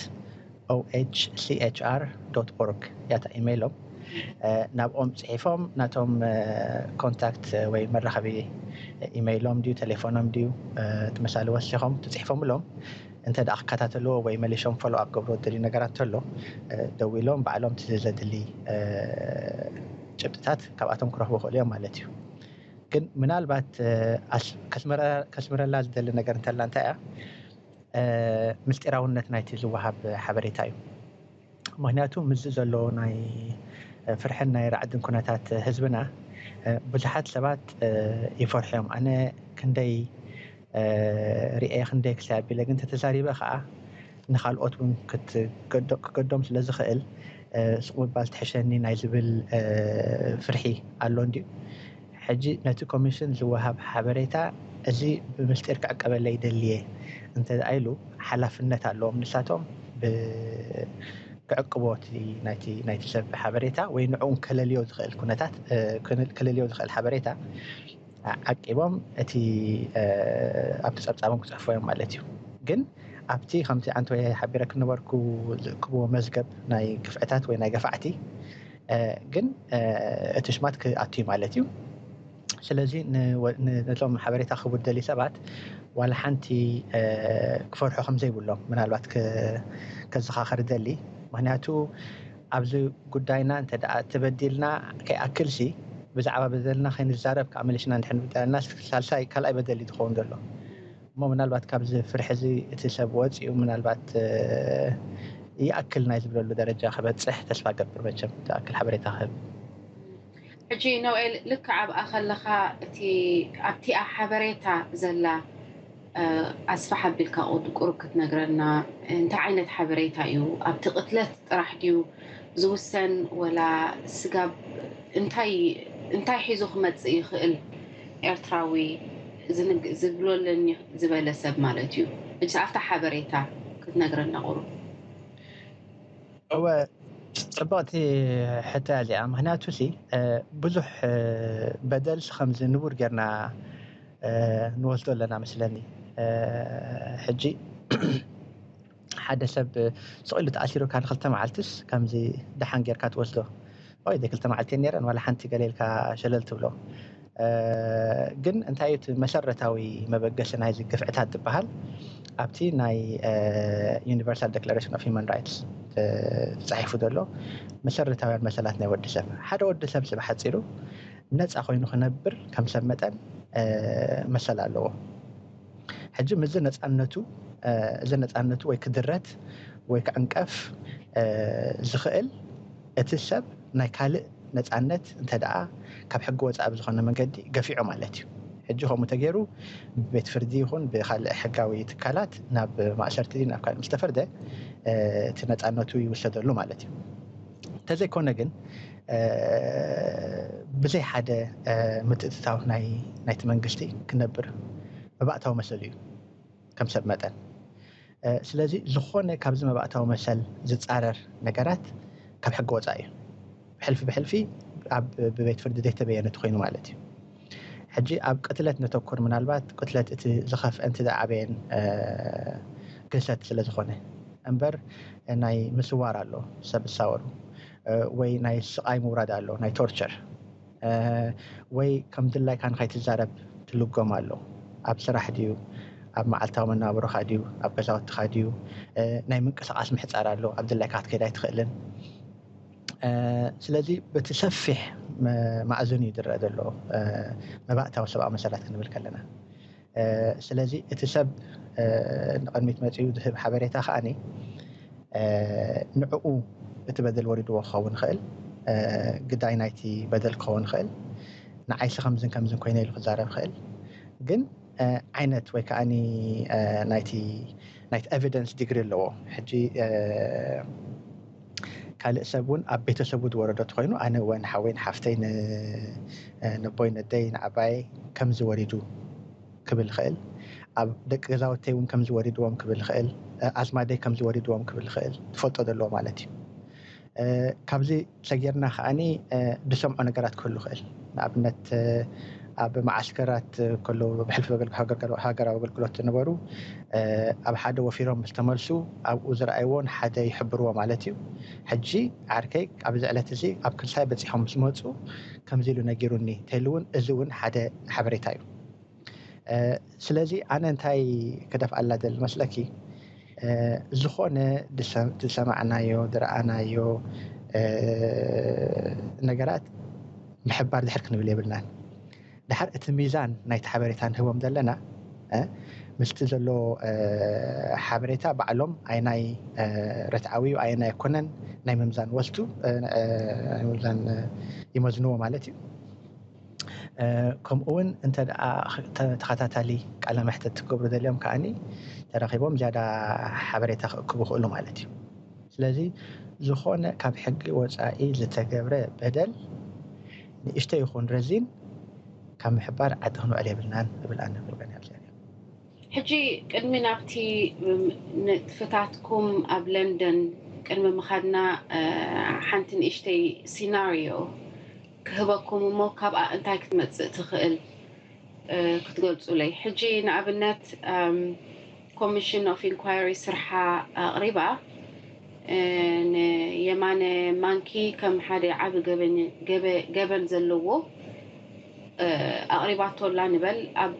O H C H R dot org ያታ ኢሜይሎም ናብኦም ፅሒፎም ናቶም ኮንታክት ወይ መራኸቢ ኢሜይሎም ድዩ ቴሌፎኖም ድዩ ትመሳሊ ወሲኾም ትፅሒፎምሎም እንተ ደኣ ክከታተልዎ ወይ መሊሾም ፎሎ ኣፕ ገብሮ ደልዩ ነገራት እንተሎ ደዊሎም ባዕሎም እቲ ዘድሊ ጭብጥታት ካብኣቶም ክረኽቡ ክእሉ እዮም ማለት እዩ። ግን ምናልባት ከስምረላ ዝደሊ ነገር እንተላ እንታይ እያ ምስጢራውነት ናይቲ ዝወሃብ ሓበሬታ እዩ። ምክንያቱ ምስዚ ዘሎ ናይ ፍርሕን ናይ ራዕድን ኩነታት ህዝብና ብዙሓት ሰባት ይፈርሑ እዮም። ኣነ ክንደይ ርኤ ክንደይ ክሳይ ኣቢለ ግን ተተዛሪበ ከዓ ንካልኦት እውን ክገዶም ስለ ዝኽእል ስቕ ምባል ትሕሸኒ ናይ ዝብል ፍርሒ ኣሎ እንድዩ። ሕጂ ነቲ ኮሚሽን ዝወሃብ ሓበሬታ እዚ ብምስጢር ክዕቀበለይ ይደልየ እንተ ኢሉ ሓላፍነት ኣለዎም ንሳቶም ክዕቅቦ ናይቲ ሰብ ሓበሬታ ወይ ንዕኡን ከለልዮ ዝኽእል ኩነታት ከለልዮ ዝኽእል ሓበሬታ ዓቂቦም እቲ ኣብቲ ጸብጻቦም ክጽሕፎ እዮም ማለት እዩ። ግን ኣብቲ ከምቲ ኣንተ ሓቢረ ክነበርኩ ዝእክብዎ መዝገብ ናይ ግፍዕታት ወይ ናይ ገፋዕቲ ግን እቲ ሽማት ክኣቱ እዩ ማለት እዩ። ስለዚ ነቶም ሓበሬታ ክህቡ ደሊ ሰባት ዋላ ሓንቲ ክፈርሑ ከም ዘይብሎም ምናልባት ከዘኻኸር ደሊ። ምክንያቱ ኣብዚ ጉዳይና እንተ ደኣ ተበዲልና ከይኣክልሲ ብዛዕባ በደልና ከይንዛረብ ከዓ መሊሽና እንድሕር ንበደለና ሳልሳይ ካልኣይ በደል እዩ ዝኸውን ዘሎ። እሞ ምናልባት ካብዚ ፍርሒ እዚ እቲ ሰብ ወፂኡ ምናልባት ይኣክል ናይ ዝብለሉ ደረጃ ክበፅሕ ተስፋ ገብር። መቸም ዝኣክል ሓበሬታ ክህብ ሕጂ ኖኤል ልክዕ ኣብኣ ከለኻ እቲ ኣብቲኣ ሓበሬታ ዘላ ኣስፋሕ ኣቢልካ ቁሩብ ክትነግረና እንታይ ዓይነት ሓበሬታ እዩ ኣብቲ ቅትለት ጥራሕ ድዩ ዝውሰን ወላ ስጋብ እንታይ እንታይ ሒዙ ክመፅእ ይኽእል ኤርትራዊ ዝብሎ ኣለኒ ዝበለ ሰብ ማለት እዩ። ሕጂ ኣብታ ሓበሬታ ክትነግረና ቁሩብ። እወ ፅብቕቲ ሕቶ እያ እዚኣ። ምክንያቱ ሲ ብዙሕ በደል ከምዚ ንቡር ጌርና ንወስዶ ኣለና መስለኒ። ሕጂ ሓደ ሰብ ስቕ ኢሉ ተኣሲሩካ ንክልተ መዓልትስ ከምዚ ደሓን ጌርካ ትወስዶ? ወይ ክልተ መዓልቲ ነይረን ዋላ ሓንቲ ገለ ኢልካ ሸለል ትብሎ። ግን እንታይ እቲ መሰረታዊ መበገሲ ናይዚ ግፍዕታት ዝበሃል ኣብቲ ናይ Universal Declaration of Human Rights ተፃሒፉ ዘሎ መሰረታውያን መሰላት ናይ ወዲ ሰብ። ሓደ ወዲ ሰብ ስብ ሓፂሩ ነፃ ኮይኑ ክነብር ከም ሰብ መጠን መሰል ኣለዎ። ሕጂ ምዚ ነፃነቱ እዚ ነፃነቱ ወይ ክድረት ወይ ክዕንቀፍ ዝኽእል እቲ ሰብ ናይ ካልእ ነፃነት እንተ ደኣ ካብ ሕጊ ወፃኢ ብዝኾነ መንገዲ ገፊዑ ማለት እዩ። ሕጂ ከምኡ ተገይሩ ብቤት ፍርዲ ይኹን ብካልእ ሕጋዊ ትካላት ናብ ማእሰርቲ ናብ ካልእ ምስ ተፈርደ እቲ ነፃነቱ ይውሰደሉ ማለት እዩ። እንተዘይኮነ ግን ብዘይ ሓደ ምትእትታው ናይቲ መንግስቲ ክነብር መባእታዊ መሰል እዩ ከም ሰብ መጠን። ስለዚ ዝኾነ ካብዚ መባእታዊ መሰል ዝፃረር ነገራት ካብ ሕጊ ወፃኢ እዩ። ብሕልፊ ብሕልፊ ኣብ ብቤት ፍርዲ ዘይተበየነ ተኮይኑ ማለት እዩ። ሕጂ ኣብ ቅትለት ነተኩር። ምናልባት ቅትለት እቲ ዝኸፍአን እቲ ዝዓበየን ግህሰት ስለ ዝኾነ እምበር ናይ ምስዋር ኣሎ፣ ሰብ ዝሳወሩ ወይ ናይ ስቓይ ምውራድ ኣሎ፣ ናይ ቶርቸር ወይ ከም ድላይካ ንኸይትዛረብ ትልጎም ኣሎ። ኣብ ስራሕ ድዩ፣ ኣብ መዓልታዊ መናብሮኻ ድዩ፣ ኣብ ገዛውትኻ ድዩ፣ ናይ ምንቅስቃስ ምሕፃር ኣሎ። ኣብ ድላይካ ክትከይድ ኣይትኽእልን። ስለዚ በቲ ሰፊሕ ማእዝን እዩ ዝረአ ዘሎ መባእታዊ ሰብኣዊ መሰላት ክንብል ከለና። ስለዚ እቲ ሰብ ንቕድሚት መፂኡ ዝህብ ሓበሬታ ከዓኒ ንዕኡ እቲ በደል ወሪድዎ ክኸውን ይኽእል፣ ግዳይ ናይቲ በደል ክኸውን ይኽእል፣ ንዓይሲ ከምዝን ከምዝን ኮይነ ኢሉ ክዛረብ ይኽእል። ግን ዓይነት ወይ ከዓኒ ናይቲ ናይቲ ኤቪደንስ ዲግሪ ኣለዎ። ሕጂ ካልእ ሰብ እውን ኣብ ቤተሰቡ ዝወረዶ ተኮይኑ ኣነ ወይ ንሓወይ ንሓፍተይ ነቦይ ነደይ ንዓባይ ከምዚ ወሪዱ ክብል ይኽእል። ኣብ ደቂ ገዛውተይ እውን ከምዚ ወሪድዎም ክብል ይኽእል። ኣዝማደይ ከምዚ ወሪድዎም ክብል ይኽእል። ትፈልጦ ዘለዎ ማለት እዩ። ካብዚ ሰጊርና ከዓኒ ዝሰምዖ ነገራት ክህሉ ይኽእል። ንኣብነት ኣብ መዓስከራት ከለዉ ብሕልፊ ሃገራዊ ኣገልግሎት ዝነበሩ ኣብ ሓደ ወፊሮም ምስ ተመልሱ ኣብኡ ዝረኣይዎ ንሓደ ይሕብርዎ ማለት እዩ። ሕጂ ዓርከይ ኣብዚ ዕለት እዚ ኣብ ክልሳይ በፂሖም ምስ መፁ ከምዚ ኢሉ ነጊሩኒ እንተኢሉ እውን እዚ እውን ሓደ ሓበሬታ እዩ። ስለዚ ኣነ እንታይ ክደፍኣላ ደል መስለኪ፣ ዝኾነ ዝሰማዕናዮ ዝረኣናዮ ነገራት ምሕባር ድሕር ክንብል የብልናን። ድሓር እቲ ሚዛን ናይቲ ሓበሬታ ንህቦም ዘለና ምስቲ ዘሎ ሓበሬታ ባዕሎም ኣይናይ ርትዓዊ እዩ ኣይናይ ኣይኮነን ናይ ምምዛን ወስዱ ምምዛን ይመዝንዎ ማለት እዩ። ከምኡ እውን እንተ ተኸታታሊ ቃለ መሕተት ትገብሩ ደልዮም ከዓኒ ተረኺቦም ዝያዳ ሓበሬታ ክእክቡ ይኽእሉ ማለት እዩ። ስለዚ ዝኾነ ካብ ሕጊ ወፃኢ ዝተገብረ በደል ንእሽቶ ይኹን ረዚን ካብ ምሕባር ዓዲ ክንውዕል የብልናን እብል ኣነ። ሕጂ ቅድሚ ናብቲ ንጥፍታትኩም ኣብ ለንደን ቅድሚ ምኻድና ሓንቲ ንእሽተይ ሲናሪዮ ክህበኩም እሞ ካብኣ እንታይ ክትመፅእ ትኽእል ክትገልፁለይ። ሕጂ ንኣብነት ኮሚሽን ኦፍ ኢንኳይሪ ስርሓ ኣቕሪባ ንየማነ ማንኪ ከም ሓደ ዓቢ ገበን ዘለዎ ኣቕሪባቶ ኣላ ንበል። ኣብ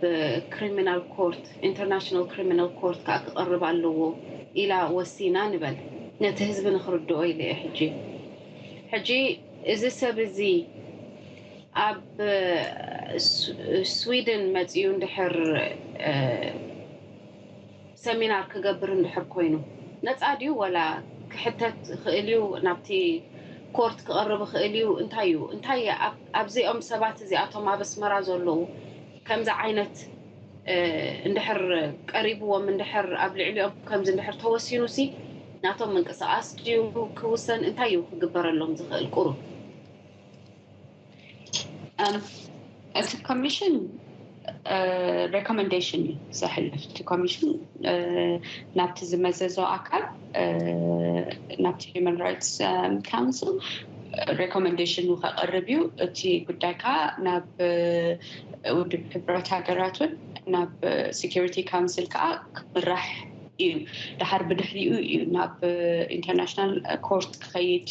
ክሪሚናል ኮርት፣ ኢንተርናሽናል ክሪሚናል ኮርት ከዓ ክቐርብ ኣለዎ ኢላ ወሲና ንበል። ነቲ ህዝቢ ንክርድኦ ኢለ እየ ሕጂ። ሕጂ እዚ ሰብ እዚ ኣብ ስዊድን መፂኡ እንድሕር ሰሚናር ክገብር እንድሕር ኮይኑ ነፃ ድዩ ወላ ክሕተት ይኽእል እዩ? ናብቲ ኮርት ክቐርብ ይኽእል እዩ? እንታይ እዩ እንታይ ኣብዚኦም ሰባት እዚኣቶም ኣብ ኣስመራ ዘለዉ ከምዚ ዓይነት እንድሕር ቀሪብዎም እንድሕር ኣብ ልዕሊኦም ከምዚ እንድሕር ተወሲኑ ሲ ናቶም ምንቅስቃስ ድዩ ክውሰን እንታይ እዩ ክግበረሎም ዝኽእል ቁሩብ? እቲ ኮሚሽን ሬኮመንዴሽን እዩ ዘሕልፍ። እቲ ኮሚሽን ናብቲ ዝመዘዞ ኣካል ናብቲ ሂማን ራይትስ ካውንስል ሬኮመንዴሽኑ ከቕርብ እዩ። እቲ ጉዳይ ከዓ ናብ ውድብ ሕቡራት ሃገራት እውን ናብ ሴኪሪቲ ካውንስል ከዓ ክምራሕ እዩ። ድሓር ብድሕሪኡ እዩ ናብ ኢንተርናሽናል ኮርት ክኸይድ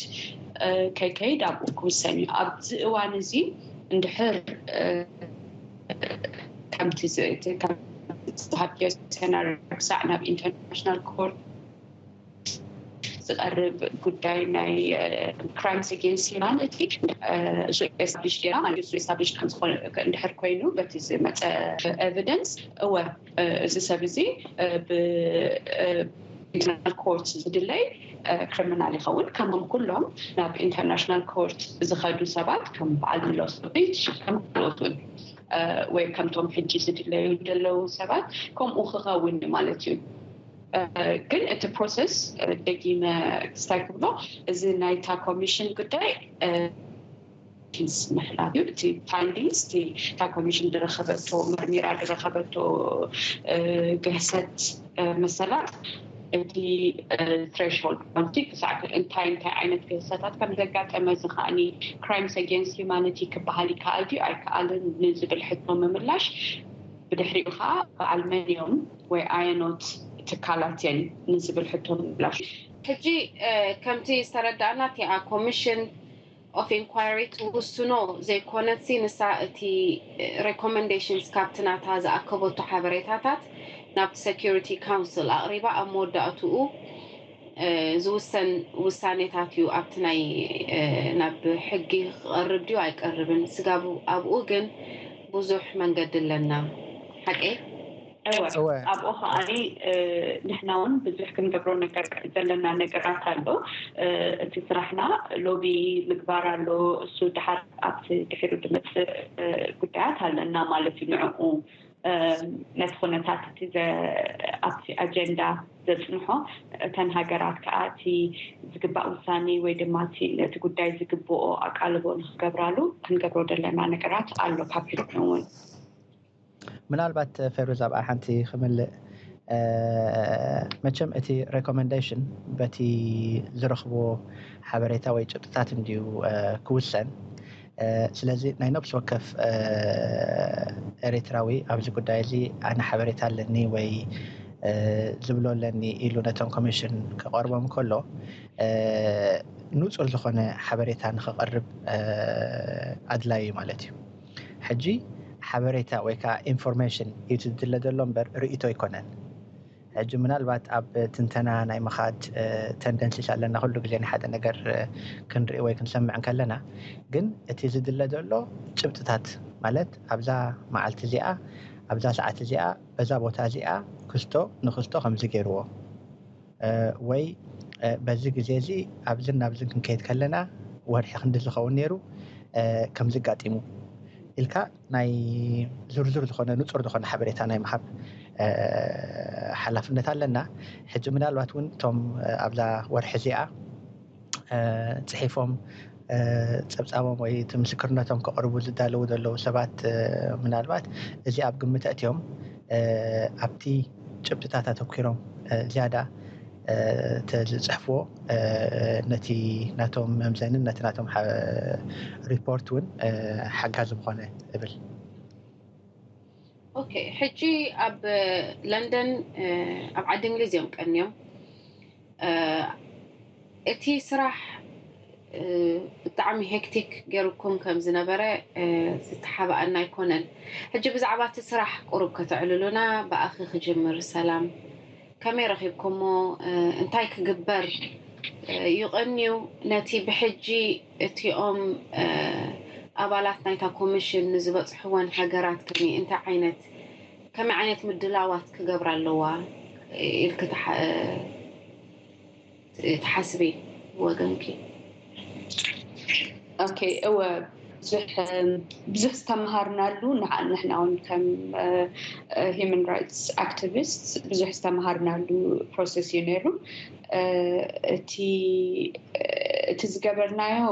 ከይከይድ ኣብኡ ክውሰን እዩ። ኣብዚ እዋን እዚ እንድሕር ከምቲ ዝተሃብዮ ሰናር ክሳዕ ናብ ኢንተርናሽናል ኮርት ዝቐርብ ጉዳይ ናይ crimes against humanity እሱ ኤስታብሊሽ ጌና ማለት እሱ ኤስታብሊሽ ከምዝኾነ እንድሕር ኮይኑ በቲ ዝመፀ ኤቪደንስ እወ እዚ ሰብ እዚ ብኢንተርናሽናል ኮርት ዝድለይ ክሪሚናል ይኸውን። ከምም ኩሎም ናብ ኢንተርናሽናል ኮርት ዝኸዱ ሰባት ከም በዓል ሚሎሶቪች ከም ካልኦት እውን ወይ ከምቶም ሕጂ ዝድለዩ ዘለዉ ሰባት ከምኡ ክኸውን ማለት እዩ። ግን እቲ ፕሮሰስ ደጊመ ክስታይ ክብሎ እዚ ናይታ ኮሚሽን ጉዳይ ምሕላፍ እዩ። እቲ ፋይንዲንግስ እታ ኮሚሽን ዝረኸበቶ መርሚራ ዝረኸበቶ ግህሰት መሰላት እቲ ትሬሽሆልድ ኮንቲ ክሳዕ እንታይ እንታይ ዓይነት ግህሰታት ከም ዘጋጠመ እዚ ከዓኒ crimes against humanity ክበሃል ይከኣል ድዩ ኣይከኣልን ንዝብል ሕቶ ምምላሽ ብድሕሪኡ ከዓ በዓል መን እዮም ወይ ኣየኖት ትካላት እየን ንዝብል ሕቶ ምምላሽ ሕጂ ከምቲ ዝተረዳእና እቲኣ ኮሚሽን of inquiry ትውስኖ ዘይኮነትሲ ንሳ እቲ recommendations ካብቲ ናታ ዝኣከበቶ ሓበሬታታት ናብቲ security council ኣቕሪባ ኣብ መወዳእትኡ ዝውሰን ውሳኔታት እዩ ኣብቲ ናይ ናብ ሕጊ ክቐርብ ድዩ ኣይቀርብን ስጋብ ኣብኡ ግን ብዙሕ መንገዲ ኣለና ሓቀይ ኣብኡ ከዓኒ ንሕና እውን ብዙሕ ክንገብሮ ነገር ዘለና ነገራት ኣሎ። እቲ ስራሕና ሎቢ ምግባር ኣሎ። እሱ ድሓር ኣብቲ ድሕሩ ዝመፅእ ጉዳያት ኣለና ማለት እዩ። ንዕኡ ነቲ ኩነታት እቲ ኣብቲ ኣጀንዳ ዘፅንሖ እተን ሃገራት ከዓ እቲ ዝግባእ ውሳኔ ወይ ድማ ነቲ ጉዳይ ዝግብኦ ኣቃልቦ ንክገብራሉ ክንገብሮ ዘለና ነገራት ኣሎ ካብ ሕድሚ እውን ምናልባት ፌሩዝ ኣብኣ ሓንቲ ክምልእ መቸም እቲ recommendation በቲ ዝረኽቦ ሓበሬታ ወይ ጭብጥታት እንድዩ ክውሰን ስለዚ ናይ ነብሲ ወከፍ ኤሪትራዊ ኣብዚ ጉዳይ እዚ ኣነ ሓበሬታ ኣለኒ ወይ ዝብሎ ኣለኒ ኢሉ ነቶም ኮሚሽን ክቐርቦም ከሎ ንፁር ዝኾነ ሓበሬታ ንክቐርብ ኣድላይ እዩ ማለት እዩ ሕጂ ሓበሬታ ወይ ከዓ ኢንፎርሜሽን እዩ ዝድለ ዘሎ እምበር ርእቶ ኣይኮነን ሕጂ ምናልባት ኣብ ትንተና ናይ ምኻድ ተንደንሲስ ኣለና ኩሉ ግዜ ንሓደ ነገር ክንርኢ ወይ ክንሰምዕ እንከለና ግን እቲ ዝድለ ዘሎ ጭብጥታት ማለት ኣብዛ መዓልቲ እዚኣ ኣብዛ ሰዓት እዚኣ በዛ ቦታ እዚኣ ክስቶ ንክስቶ ከምዚ ገይርዎ ወይ በዚ ግዜ እዚ ኣብዝን ናብዝን ክንከይድ ከለና ወርሒ ክንዲ ዝኸውን ነይሩ ከምዚ ጋጢሙ ኢልካ ናይ ዝርዝር ዝኾነ ንፁር ዝኾነ ሓበሬታ ናይ ምሃብ ሓላፍነት ኣለና ሕጂ ምናልባት እውን እቶም ኣብዛ ወርሒ እዚኣ ፅሒፎም ፀብፃቦም ወይ እቲ ምስክርነቶም ከቕርቡ ዝዳለዉ ዘለዉ ሰባት ምናልባት እዚ ኣብ ግምት ኣእትዮም ኣብቲ ጭብጥታት ኣተኪሮም ዝያዳ ተዝፅሕፍዎ ነቲ ናቶም መምዘንን ነቲ ናቶም ሪፖርት እውን ሓጋዚ ምኾነ እብል ኦኬ ሕጂ ኣብ ለንደን ኣብ ዓዲ እንግሊዝ እዮም ቀንዮም እቲ ስራሕ ብጣዕሚ ሄክቲክ ገይሩኩም ከም ዝነበረ ዝተሓባኣና ኣይኮነን ሕጂ ብዛዕባ እቲ ስራሕ ቁሩብ ከተዕልሉና ብኣኺ ክጅምር ሰላም ከመይ ረኺብኩሞ እንታይ ክግበር ይቐንዩ ነቲ ብሕጂ እቲኦም ኣባላት ናይታ ኮሚሽን ንዝበፅሕወን ሃገራት ከመይ እንታይ ዓይነት ከመይ ዓይነት ምድላዋት ክገብራ ኣለዋ ኢልክ ትሓስቢ ወገንኪ ኦኬ እወ ብዙሕ ዝተምሃርናሉ ንሕና እውን ከም human rights activists ብዙሕ ዝተምሃርናሉ process እዩ ነይሩ እቲ እቲ ዝገበርናዮ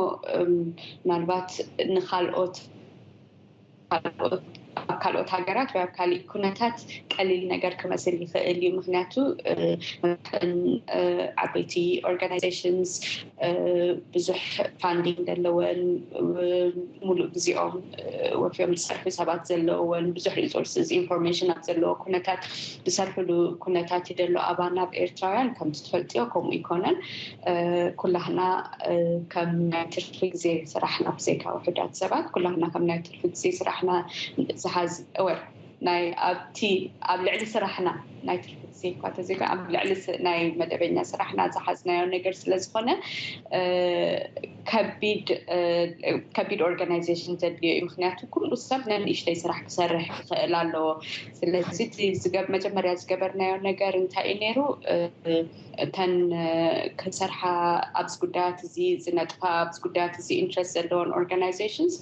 ምናልባት ንካልኦት ኣብ ካልኦት ሃገራት ወይ ኣብ ካሊእ ኩነታት ቀሊል ነገር ክመስል ይኽእል እዩ ምክንያቱ መጠን ዓበይቲ organizations ብዙሕ ፋንዲንግ ዘለወን፣ ሙሉእ ግዜኦም ወፊዮም ዝሰርሑ ሰባት ዘለወን፣ ብዙሕ ሪሶርስስ ኢንፎርሜሽን ኣብ ዘለዎ ኩነታት ዝሰርሕሉ ኩነታት እዩ ዘሎ። ኣባና ኣብ ኤርትራውያን ከምቲ ትፈልጥዮ ከምኡ ይኮነን። ኩላህና ከም ናይ ትርፊ ግዜ ስራሕና ብዘይካ ውሑዳት ሰባት ኩላህና ከም ናይ ትርፊ ግዜ ስራሕና ዝሓዝ ወር ናይ ኣብቲ ኣብ ልዕሊ ስራሕና ናይ ትርፊ ግዜ እኳ ተዘይኮነ ኣብ ልዕሊ ናይ መደበኛ ስራሕና ዝሓዝናዮ ነገር ስለዝኾነ ከቢድ ከቢድ ኦርጋናይዜሽን ዘድልዮ እዩ። ምክንያቱ ኩሉ ሰብ ነንእሽተይ ስራሕ ክሰርሕ ክኽእል ኣለዎ። ስለዚ እቲ መጀመርያ ዝገበርናዮ ነገር እንታይ እዩ ነይሩ? እተን ክሰርሓ ኣብዚ ጉዳያት እዚ ዝነጥፋ ኣብዚ ጉዳያት እዚ ኢንትረስት ዘለዎን ኦርጋናይዜሽንስ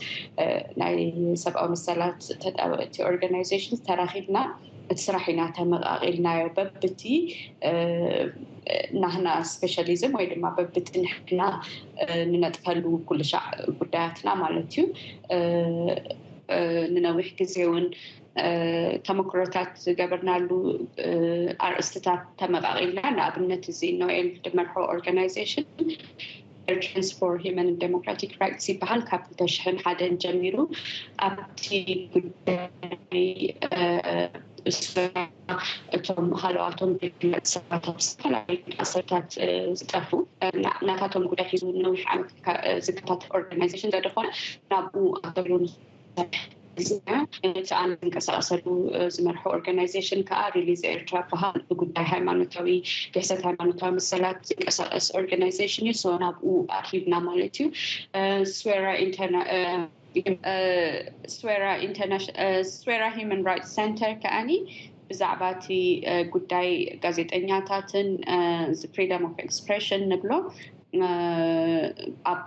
ናይ ሰብኣዊ መሰላት ተጣበቅቲ ኦርጋናይዜሽንስ ተራኺብና እቲ ስራሕ ኢና ተመቃቂልናዮ። በብቲ ናህና ስፔሻሊዝም ወይ ድማ በብቲ ንሕና ንነጥፈሉ ኩሉ ሻዕ ጉዳያትና ማለት እዩ። ንነዊሕ ግዜ እውን ተመክሮታት ዝገበርናሉ ኣርእስትታት ተመቃቂልና። ንኣብነት እዚ ኖኤል ድመርሖ ኦርጋናይዜሽን ቨርጀንስ ፎር ሂማን ደሞክራቲክ ራይትስ ይበሃል። ካብ ክልተ ሽሕን ሓደን ጀሚሩ ኣብቲ ጉዳይ እቶም ሃለዋቶም ዘይፍለጥ ሰባት ኣብ ዝተፈላለዩ ኣሰርታት ዝጠፉ ናታቶም ጉዳይ ሒዙ ነዊሕ ዓመት ዝከታተል ኦርጋናይዜሽን ዘደኾነ ናብኡ ኣተሉ እቲ ኣነ ዝንቀሳቀሰሉ ዝመርሖ ኦርጋናይዜሽን ከዓ ሪሊዝ ኤርትራ በሃል ብጉዳይ ሃይማኖታዊ ግሕሰት ሃይማኖታዊ መሰላት ዝንቀሳቀስ ኦርጋናይዜሽን እዩ። ሶ ናብኡ ኣኪብና ማለት እዩ። ስዌራ ስዌራ ሂማን ራይትስ ሰንተር ከኣኒ ብዛዕባ እቲ ጉዳይ ጋዜጠኛታትን ፍሪደም ኦፍ ኤክስፕሬሽን ንብሎ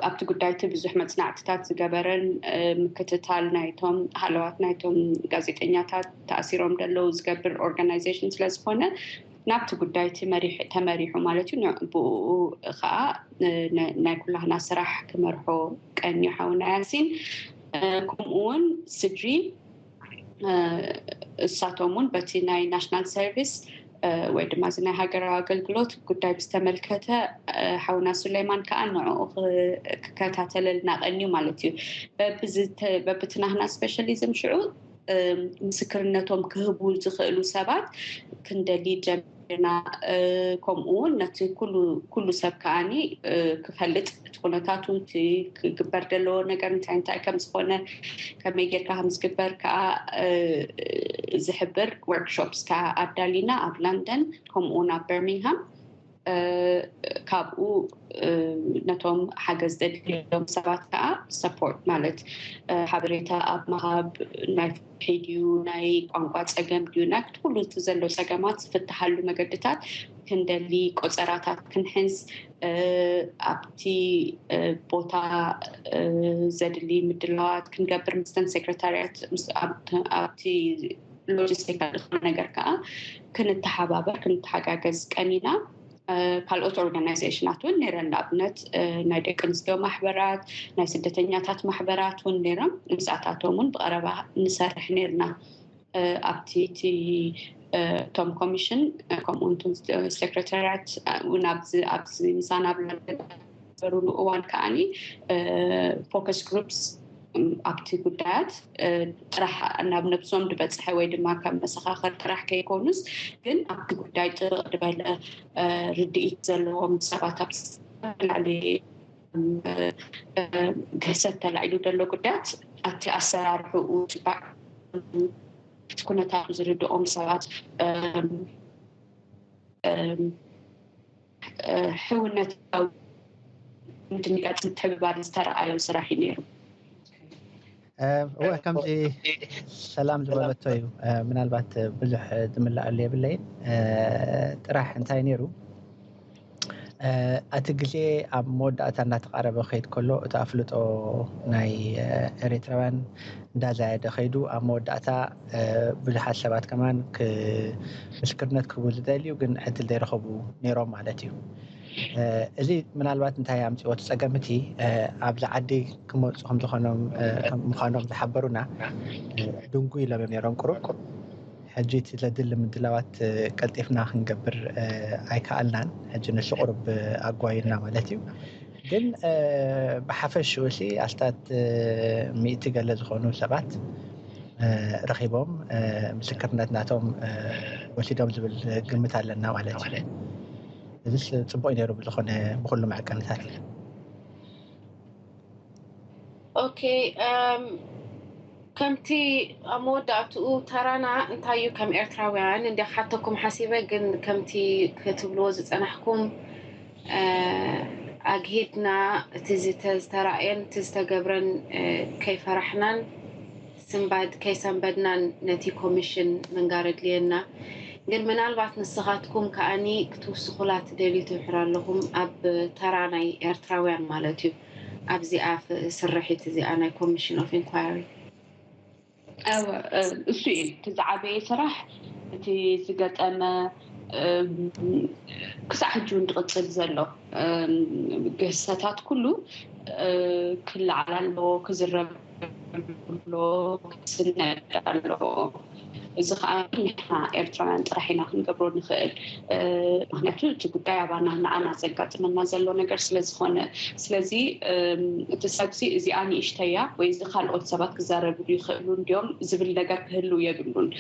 ኣብቲ ጉዳይ እቲ ብዙሕ መፅናዕትታት ዝገበረን ምክትታል ናይቶም ሃለዋት ናይቶም ጋዜጠኛታት ተኣሲሮም ደለዉ ዝገብር ኦርጋናይዜሽን ስለዝኮነ ናብቲ ጉዳይ እቲ ተመሪሑ ማለት እዩ። ብኡ ከዓ ናይ ኩላህና ስራሕ ክመርሖ ቀንዩ ሓውና ያሲን። ከምኡ እውን ስድሪ እሳቶም እውን በቲ ናይ ናሽናል ሰርቪስ ወይ ድማ እዚ ናይ ሃገራዊ ኣገልግሎት ጉዳይ ብዝተመልከተ ሓውና ሱሌማን ከዓ ንዕኡ ክከታተለልና ቀንዩ ማለት እዩ። በብቲ ናህና ስፔሻሊዝም ሽዑ ምስክርነቶም ክህቡ ዝኽእሉ ሰባት ክንደሊ ጀሚርና። ከምኡ እውን ነቲ ኩሉ ሰብ ከዓኒ ክፈልጥ እቲ ኩነታቱ እቲ ክግበር ዘለዎ ነገር እንታይ እንታይ ከም ዝኾነ ከመይ ጌርካ ከም ዝግበር ከዓ ዝሕብር ወርክሾፕስ ከዓ ኣዳሊና ኣብ ለንደን ከምኡ እውን ኣብ በርሚንግሃም ካብኡ ነቶም ሓገዝ ዘድልዮም ሰባት ከዓ ሰፖርት ማለት ሓበሬታ ኣብ ምሃብ ናይ ፍትሒ ድዩ ናይ ቋንቋ ፀገም ድዩ ናይ ኩሉ እቲ ዘሎ ፀገማት ዝፍትሓሉ መገድታት ክንደሊ ቆፀራታት ክንሕንስ ኣብቲ ቦታ ዘድሊ ምድላዋት ክንገብር ምስተን ሴክረታርያት ኣብቲ ሎጂስቲካል ዝኾነ ነገር ከዓ ክንተሓባበር ክንተሓጋገዝ ቀኒና። ካልኦት ኦርጋናይዜሽናት እውን ነይረን ንኣብነት ናይ ደቂ ኣንስትዮ ማሕበራት ናይ ስደተኛታት ማሕበራት እውን ነይሮም ምስኣታቶም እውን ብቀረባ ንሰርሕ ነይርና። ኣብቲ እቲ እቶም ኮሚሽን ከምኡ ሴክሬታርያት እውን ኣብዚ ምሳና ኣብ ዝነበሩሉ እዋን ከዓኒ ፎከስ ግሩፕስ ኣብቲ ጉዳያት ጥራሕ ናብ ነብሶም ዝበፅሐ ወይ ድማ ከም መሰኻኸር ጥራሕ ከይኮኑስ ግን ኣብቲ ጉዳይ ጥብቕ ዝበለ ርድኢት ዘለዎም ሰባት ኣብ ዝተፈላለዩ ግህሰት ተላዒሉ ዘሎ ጉዳያት ኣብቲ ኣሰራርሕኡ እቲ ኩነታቱ ዝርድኦም ሰባት ሕውነታዊ ምድንጋጽ ምትሕብባር ዝተረኣዮ ስራሕ እዩ ነይሩ። እወ ከምዚ ሰላም ዝበለቶ እዩ። ምናልባት ብዙሕ ዝምልኣሉ የብለይን። ጥራሕ እንታይ ነይሩ እቲ ግዜ ኣብ መወዳእታ እንዳተቃረበ ክኸይድ ከሎ እቲ ኣፍልጦ ናይ ኤርትራውያን እንዳዛየደ ከይዱ ኣብ መወዳእታ ብዙሓት ሰባት ከማን ምስክርነት ክህቡ ዝደልዩ ግን ዕድል ዘይረኸቡ ነይሮም ማለት እዩ። እዚ ምናልባት እንታይ ኣምፅዎ እቲ ፀገም እቲ ኣብዚ ዓዲ ክመፁ ከምዝኾኖም ምዃኖም ዝሓበሩና ድንጉ ኢሎም እዮም ነይሮም ቁሩብ። ሕጂ እቲ ዘድሊ ምድላዋት ቀልጢፍና ክንገብር ኣይከኣልናን። ሕጂ ንሱ ቁሩብ ኣጓዩና ማለት እዩ። ግን ብሓፈሽኡ ሲ ኣስታት ሚእቲ ገለ ዝኾኑ ሰባት ረኺቦም ምስክርነት ናቶም ወሲዶም ዝብል ግምት ኣለና ማለት እዩ። እዚ ጽቡቅ ነይሩ ብዝኾነ ብኩሉ መዐቀንታት። ኦኬ፣ ከምቲ ኣብ መወዳእትኡ ተራና እንታይ እዩ ከም ኤርትራውያን እንዲ ሓተኩም ሓሲበ፣ ግን ከምቲ ክትብልዎ ዝጸናሕኩም ኣግሂድና እቲ ዝተራእየን እቲ ዝተገብረን ከይፈራሕናን ስንባድ ከይሰንበድናን ነቲ ኮሚሽን ምንጋር ኣድልየና። ግን ምናልባት ንስኻትኩም ከኣኒ ክትውስኹላ ትደልዩ ትምሕር ኣለኹም ኣብ ተራ ናይ ኤርትራውያን ማለት እዩ ኣብዚኣ ስርሒት እዚኣ ናይ ኮሚሽን ኦፍ ኢንኳሪ። እሱ እዩ እቲ ዝዓበየ ስራሕ። እቲ ዝገጠመ ክሳዕ ሕጂ እውን ዝቕፅል ዘሎ ግህሰታት ኩሉ ክለዓል ኣለዎ፣ ክዝረብ ኣሎ፣ ክስነድ ኣለዎ። እዚ ከዓ ንሕና ኤርትራውያን ጥራሕ ኢና ክንገብሮ ንኽእል። ምክንያቱ እቲ ጉዳይ ኣባና ንኣና ዘጋጥመና ዘሎ ነገር ስለዝኾነ፣ ስለዚ እቲ ሰብሲ እዚኣ ንእሽተያ ወይ እዚ ካልኦት ሰባት ክዛረብሉ ይኽእሉ እንዲዮም ዝብል ነገር ክህሉ የብሉን።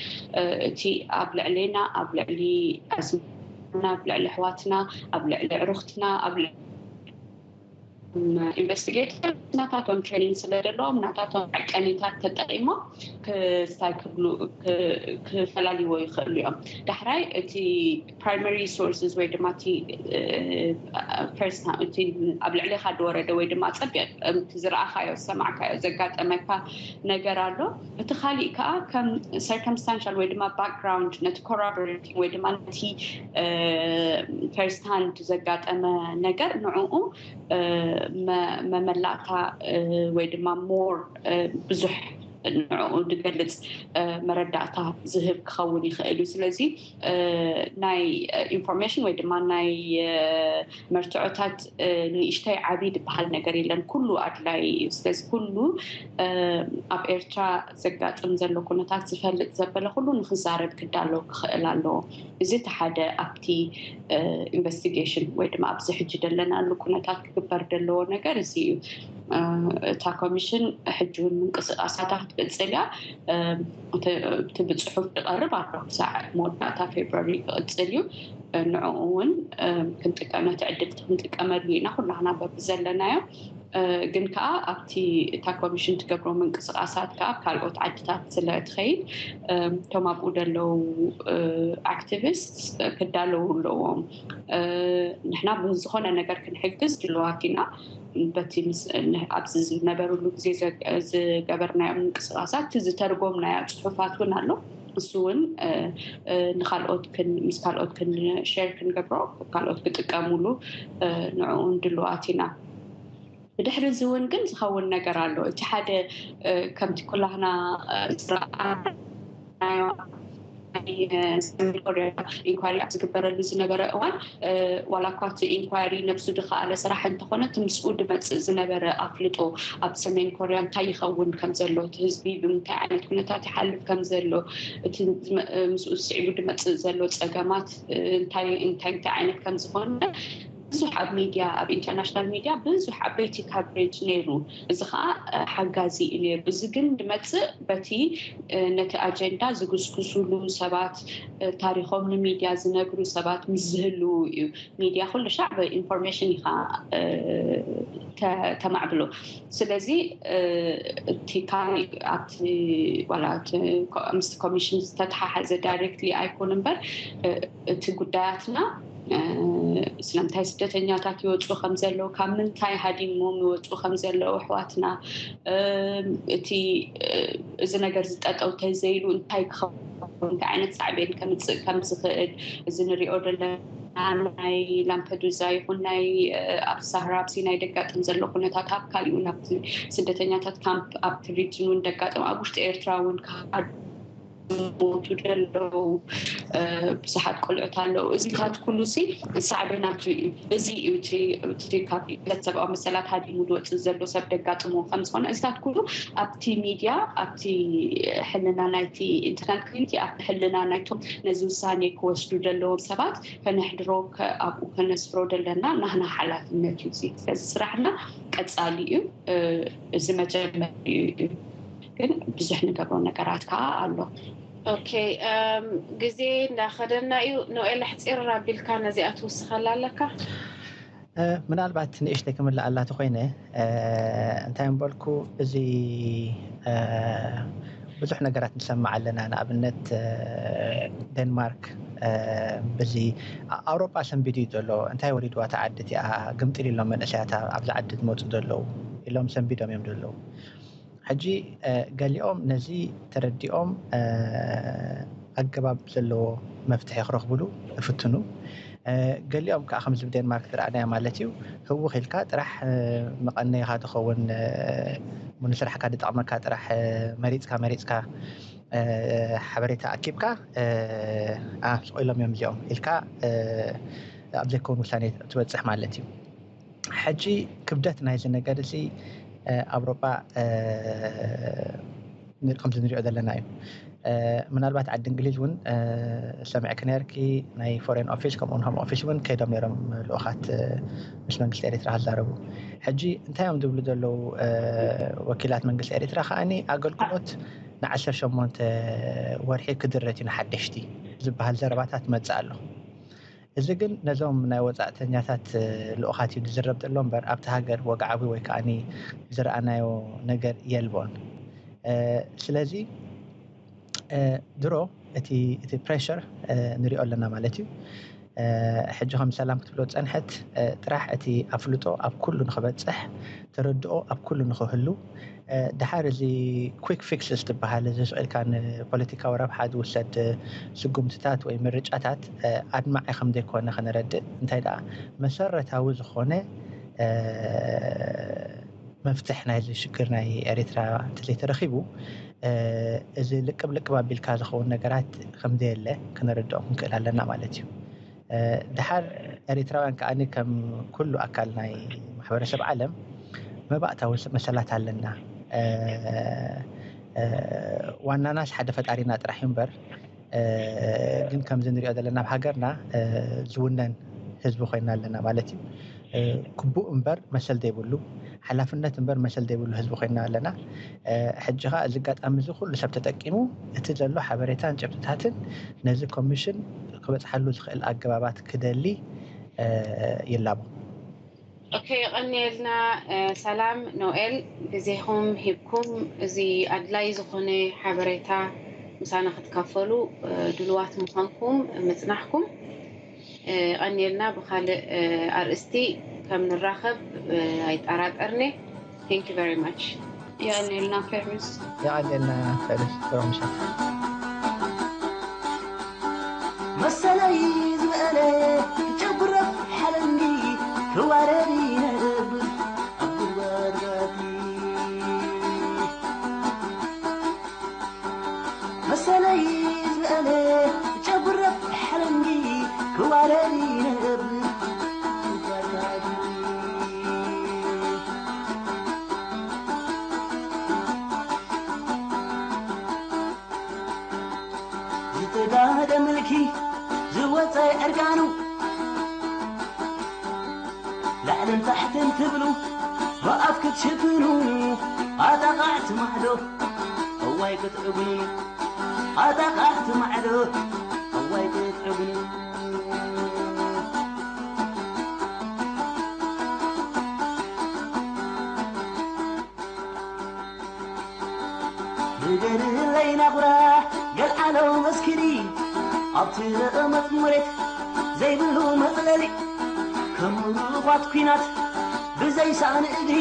እቲ ኣብ ልዕሌና፣ ኣብ ልዕሊ ኣዝማድና፣ ኣብ ልዕሊ ኣሕዋትና፣ ኣብ ልዕሊ ኣዕሩኽትና፣ ኣብ ኢንቨስቲጌተር ናታቶም ትሬኒንግ ስለ ዘለዎም ናታቶም መዐቀኒታት ተጠቂሞም ክስታይ ክብሉ ክፈላልይዎ ይኽእሉ እዮም። ዳሕራይ እቲ ፕራይመሪ ሶርስስ ወይ ድማ እቲ ፐርሰን እቲ ኣብ ልዕሌኻ ዝወረደ ወይ ድማ ፀቢቕ እቲ ዝረኣኻዮ ዝሰማዕካዮ ዘጋጠመካ ነገር ኣሎ። እቲ ካሊእ ከዓ ከም ሰርከምስታንሻል ወይ ድማ ባክግራውንድ ነቲ ኮራቦሬቲንግ ወይ ድማ ነቲ ፈርስት ሃንድ ዘጋጠመ ነገር ንዕኡ መመላእታ ወይ ድማ ሞር ብዙሕ ንዕኡ ዝገልፅ መረዳእታ ዝህብ ክኸውን ይኽእል እዩ። ስለዚ ናይ ኢንፎርሜሽን ወይ ድማ ናይ መርትዖታት ንእሽተይ ዓብዪ ዝበሃል ነገር የለን። ኩሉ ኣድላይ እዩ። ስለዚ ኩሉ ኣብ ኤርትራ ዘጋጥም ዘሎ ኩነታት ዝፈልጥ ዘበለ ኩሉ ንክዛረብ ክዳለው ክኽእል ኣለዎ። እዚ እቲ ሓደ ኣብቲ ኢንቨስቲጌሽን ወይ ድማ ኣብዚ ሕጂ ዘለናሉ ኩነታት ክግበር ዘለዎ ነገር እዚ እዩ። እታ ኮሚሽን ሕጂ እውን ምንቅስቃሳታ ክትቅፅል እያ። እቲ ብፅሑፍ ዝቀርብ ኣሎ ክሳዕ መወዳእታ ፌብሩዋሪ ክቅፅል እዩ። ንዕኡ እውን ክንጥቀም ነቲ ዕድል ክንጥቀመሉ ኢና ኩላህና በብዘለናዮ። ግን ከዓ ኣብቲ እታ ኮሚሽን ትገብሮ ምንቅስቃሳት ከዓ ኣብ ካልኦት ዓድታት ስለ ትኸይድ እቶም ኣብኡ ዘለዉ ኣክቲቪስት ክዳለዉ ኣለዎም። ንሕና ብዝኾነ ነገር ክንሕግዝ ድልዋት ኢና። በቲ ኣብዚ ዝነበርሉ ግዜ ዝገበርናዮ ምንቅስቃሳት ዝተርጎምናዮ ፅሑፋት እውን ኣሎ። እሱ እውን ንካልኦት ምስ ካልኦት ክንሸር ክንገብሮ ካልኦት ክጥቀሙሉ ንዕኡን ድልዋት ኢና። ብድሕሪ እዚ እውን ግን ዝኸውን ነገር ኣሎ። እቲ ሓደ ከምቲ ኩላህና ዝረኣናዮ ኢንኳሪ ኣብ ዝግበረሉ ዝነበረ እዋን ዋላ እኳ እቲ ኢንኳሪ ነብሱ ዝኸኣለ ስራሕ እንተኾነ እቲ ምስኡ ዝመፅእ ዝነበረ ኣፍልጦ ኣብ ሰሜን ኮርያ እንታይ ይኸውን ከም ዘሎ እቲ ህዝቢ ብምንታይ ዓይነት ኩነታት ይሓልፍ ከም ዘሎ እቲ ምስኡ ስዒቡ ዝመፅእ ዘሎ ፀገማት እንታይ እንታይ እንታይ ዓይነት ከም ዝኾነ ብዙሕ ኣብ ሚድያ ኣብ ኢንተርናሽናል ሚድያ ብዙሕ ዓበይቲ ካቨሬጅ ነይሩ። እዚ ከዓ ሓጋዚ እዩ ነይሩ። እዚ ግን ዝመፅእ በቲ ነቲ ኣጀንዳ ዝግስግሱሉ ሰባት ታሪኾም ንሚድያ ዝነግሩ ሰባት ምስ ዝህልዉ እዩ። ሚድያ ኩሉ ሻዕ ብኢንፎርሜሽን ኢኻ ተማዕብሎ። ስለዚ እቲ ካሊእ ኣብቲ ዋላ ምስቲ ኮሚሽን ዝተተሓሓዘ ዳይሬክትሊ ኣይኮን እምበር እቲ ጉዳያትና ስለምንታይ ስደተኛታት ይወፁ ከም ዘለዉ ካብ ምንታይ ሃዲሞም ይወፁ ከም ዘለዉ ኣሕዋትና እቲ እዚ ነገር ዝጠጠው ተዘይሉ እንታይ ክኸውን እንታይ ዓይነት ሳዕቤን ከምፅእ ከም ዝኽእል እዚ ንሪኦ ዘለና ናይ ላምፐዱዛ ይኹን ናይ ኣብ ሳህራ ኣብ ሲናይ ደጋጥም ዘሎ ኩነታት ኣብ ካሊኡ ናብቲ ስደተኛታት ካምፕ ኣብቲ ሪጅን እውን ደጋጥም ኣብ ውሽጢ ኤርትራ እውን ክሃዱ ዝሞቱ ዘለዉ ብዙሓት ቆልዑት ኣለዉ። እዚታት ኩሉ ሲ ሳዕቤናቱ እዩ። እዚ እዩ እቲ ካብ ሰብኣዊ መሰላት ሃዲሙ ዝወፅእ ዘሎ ሰብ ደጋጥሞ ከም ዝኾነ እዚታት ኩሉ ኣብቲ ሚድያ ኣብቲ ሕልና ናይቲ ኢንተርናሽናል ኮሚኒቲ ኣብቲ ሕልና ናይቶም ነዚ ውሳኔ ክወስዱ ዘለዎም ሰባት ከነሕድሮ ኣብኡ ከነስፍሮ ዘለና ናህና ሓላፍነት እዩ። እዚ ስራሕና ቀፃሊ እዩ። እዚ መጀመሪ እዩ። ግን ብዙሕ ንገብሮ ነገራት ከዓ ኣሎ። ኦኬ፣ ግዜ እንዳኸደና እዩ። ኖኤል ኣሕፂር ኣቢልካ ነዚኣ ትውስኸላ ኣለካ? ምናልባት ንእሽተይ ክምልኣላ ተኮይነ እንታይ ምበልኩ፣ እዚ ብዙሕ ነገራት ንሰማዕ ኣለና። ንኣብነት ዴንማርክ በዚ ኣውሮጳ ሰንቢዱ እዩ ዘሎ። እንታይ ወሪድዋ እታ ዓዲ እቲኣ፣ ግምጥል ኢሎም መንእሰያት ኣብዛ ዓዲ ዝመፁ ዘለዉ ኢሎም ሰንቢዶም እዮም ዘለዉ። ሕጂ ገሊኦም ነዚ ተረዲኦም ኣገባብ ዘለዎ መፍትሒ ክረኽብሉ ይፍትኑ። ገሊኦም ከዓ ከምዚ ብዴንማርክ ዝረኣናዮ ማለት እዩ፣ ህውኽ ኢልካ ጥራሕ መቐነይኻ ዝኸውን ንስራሕካ ዝጠቕመካ ጥራሕ መሪፅካ መሪፅካ ሓበሬታ ኣኪብካ ስቕ ኢሎም እዮም እዚኦም ኢልካ ኣብ ዘይከውን ውሳኔ ትበፅሕ ማለት እዩ። ሕጂ ክብደት ናይዚ ነገር እዚ ኣውሮጳ ከምዚ ንሪኦ ዘለና እዩ። ምናልባት ዓዲ እንግሊዝ እውን ሰሚዕኪ ነርኪ፣ ናይ ፎሬን ኦፊስ ከምኡ ሆም ኦፊስ እውን ከይዶም ነይሮም ልኡኻት ምስ መንግስቲ ኤርትራ ክዛረቡ። ሕጂ እንታይ እዮም ዝብሉ ዘለዉ ወኪላት መንግስቲ ኤርትራ ከዓኒ ኣገልግሎት ንዓሰርተ ሸሞንተ ወርሒ ክድረት እዩ ንሓደሽቲ ዝበሃል ዘረባታት መፅእ ኣሎ። እዚ ግን ነዞም ናይ ወፃእተኛታት ልኡኻት እዩ ዝዝረብ ዘሎ እምበር ኣብቲ ሃገር ወግዓዊ ወይ ከዓ ዝረኣናዮ ነገር የልቦን። ስለዚ ድሮ እቲ እቲ ፕሬሸር ንሪኦ ኣለና ማለት እዩ። ሕጂ ከም ሰላም ክትብሎ ዝፀንሐት ጥራሕ እቲ ኣፍልጦ ኣብ ኩሉ ንክበፅሕ፣ ተረድኦ ኣብ ኩሉ ንክህሉ፣ ድሓር እዚ quick fixes ዝበሃል እዚ ስቕ ኢልካ ንፖለቲካዊ ረብሓ ዝውሰድ ስጉምትታት ወይ ምርጫታት ኣድማዒ ከም ዘይኮነ ከነረድእ፣ እንታይ ደኣ መሰረታዊ ዝኾነ መፍትሕ ናይዚ ሽግር ናይ ኤርትራ እንተዘይተረኺቡ፣ እዚ ልቅብ ልቅብ ኣቢልካ ዝኸውን ነገራት ከም ዘየለ ከነረድኦም ክንክእል ኣለና ማለት እዩ። ድሓር ኤርትራውያን ከኣ ከም ኩሉ ኣካል ናይ ማሕበረሰብ ዓለም መባእታዊ መሰላት ኣለና። ዋናናስ ሓደ ፈጣሪና ጥራሕ እዩ እምበር፣ ግን ከምዚ ንሪኦ ዘለና ኣብ ሃገርና ዝውነን ህዝቢ ኮይና ኣለና ማለት እዩ። ግቡእ እምበር መሰል ዘይብሉ፣ ሓላፍነት እምበር መሰል ዘይብሉ ህዝቢ ኮይና ኣለና። ሕጂ ኸዓ እዚ ኣጋጣሚ እዚ ኩሉ ሰብ ተጠቂሙ እቲ ዘሎ ሓበሬታን ጭብጥታትን ነዚ ኮሚሽን ክበፅሓሉ ዝኽእል ኣገባባት ክደሊ ይላቦ። ኦኬ፣ የቐንየልና ሰላም ኖኤል፣ ግዜኹም ሂብኩም እዚ ኣድላይ ዝኾነ ሓበሬታ ምሳና ክትካፈሉ ድልዋት ምዃንኩም ምፅናሕኩም የቐንየልና። ብካልእ ኣርእስቲ ከም ንራኸብ ኣይጠራጠርነ። Thank you very much። የቐንየልና ፌርሚስ። የቐንየልና ፌርሚስ። ጥሩ ምሸት። መሰለይ ዝበለ ጨጉረፍ ሓለንጊ ክዋረድ ይነብር ኣብ ጉድጓድ ባቲ። መሰለይ ዝበለ ጨጉረፍ ሓለንጊ ክዋረድ ይነብር። ዝተጋህደ ምልኪ ዝወፀ ዕርጋኑ ላዕልን ታሕትን ትብሉ ብኣፍ ክትሽፍኑ ኣጣቓዕቲ ማዕዶ እዋይ ክትዕግኑ ኣጣቓዕቲ ማዕዶ እዋይ ክትዕግኑ። ንገርለይ ናኹራ ገልዓሎ መስኪኒ ኣብቲ ረቐመት መሬት ዘይብሉ መጽለሊ ከም ሩኳት ኲናት ብዘይ ሳእኒ እግሪ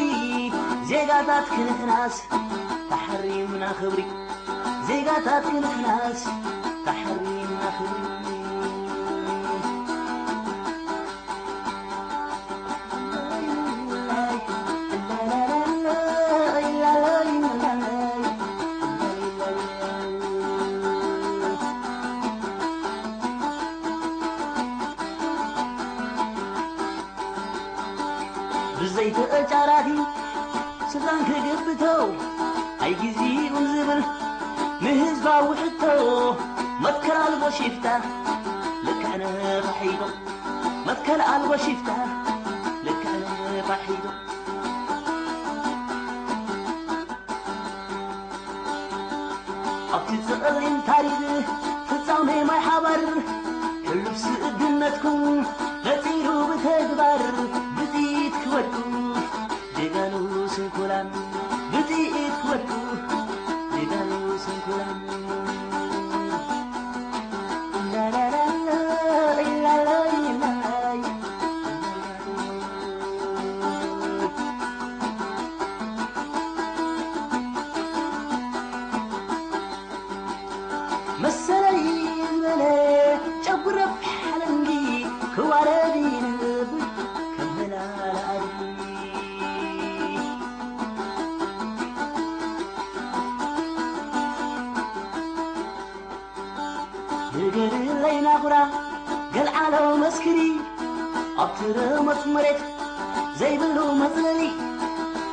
ዜጋታት ክንሕናስ ተሓሪምና ክብሪ ዜጋታት ክንሕናስ ተሓሪምና ክብሪ። ዘይተጫራቲ ስልጣን ክግብቶ ኣይግዜኡን ዝብል ንህዝባዊ ሕቶ መትከል ኣልቦ ሽፍታ ልክዕ ነፋሒቶ መትከል ኣልቦ ሽፍታ ልክዕ ነፋሒቶ ኣብቲ ጸሊም ታሪኽ ፍጻሜ ማይ ሓባር ሕሉፍ ስእድነትኩም ነጺሩ ብተግባር ብጥይት ክወድቁ ጀጋኑ ስንኩላን ብጥይት ክወድቁ ጀጋኑ ስንኩላን መሰለይ ዝበለ ጨጉረፍ ሓለንጊ ክዋረድ ይንብ ከም መላል ኣድጊ ንገርለይ ናኹራ ገልዓሎ መስክሪ ኣብቲ ረመፅ መሬት ዘይብሉ መፅለሊ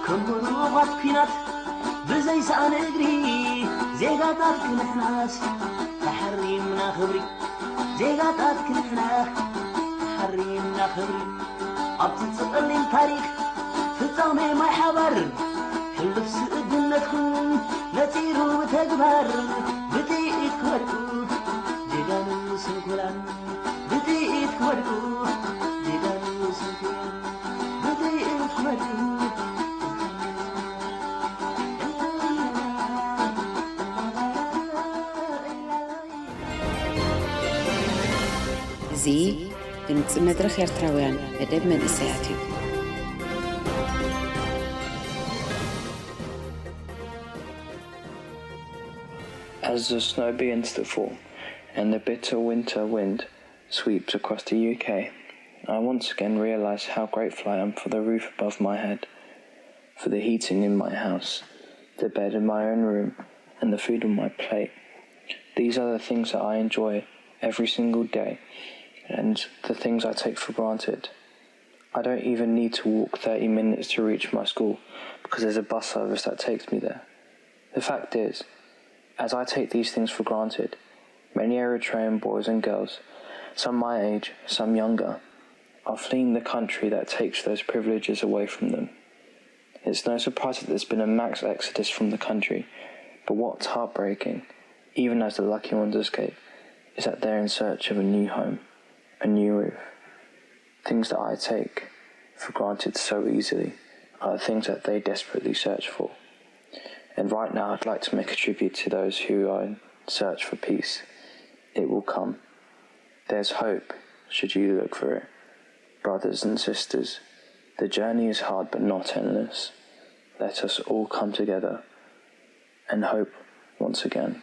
ከም ብሩኻት ኲናት ብዘይ ሳእኒ እግሪ ዜጋታት ክንሕናስ ተሓሪምና ክብሪ ዜጋታት ክንሕና ተሓሪምና ክብሪ ኣብቲ ጸሊም ታሪኽ ፍጻሜ ማይ ሓባር ሕሉፍ ስእድነትኩም ነጺሩ ብተግባር ብጥይት ክወድቁ ጀጋኑ ስንኩላን ብጥይት ክወድቁ ጀጋኑ ስንኩላን ብጥይት ክወድቁ እዚ ድምጺ መድረኽ ኤርትራውያን መደብ መንእሰያት እዩ። As the snow begins to fall and the bitter winter wind sweeps across the U K, I once again realise how grateful I am for the roof above my head, for the heating in my house, the bed in my own room, and the food on my plate. These are the things that I enjoy every single day and the things I take for granted. I don't even need to walk thirty minutes to reach my school because there's a bus service that takes me there. The fact is, as I take these things for granted, many Eritrean boys and girls, some my age, some younger, are fleeing the country that takes those privileges away from them. It's no surprise that there's been a max exodus from the country, but what's heartbreaking, even as the lucky ones escape, is that they're in search of a new home, a new roof. Things that I take for granted so easily are the things that they desperately search for. And right now, I'd like to make a tribute to those who are in search for peace. It will come. There's hope should you look for it. Brothers and sisters, the journey is hard but not endless. Let us all come together and hope once again.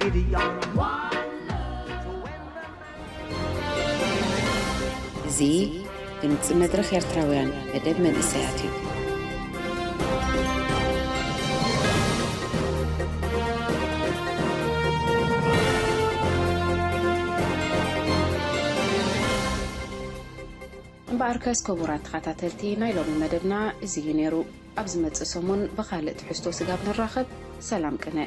እዚ ድምፂ መድረኽ ኤርትራውያን መደብ መንእሰያት እዩ። እምበኣርከስ ክቡራት ተኸታተልቲ፣ ናይ ሎሚ መደብና እዚ እዩ ነይሩ። ኣብ ዝመጽእ ሰሙን ብኻልእ ትሕዝቶ ስጋብ ንራኸብ፣ ሰላም ቅነ።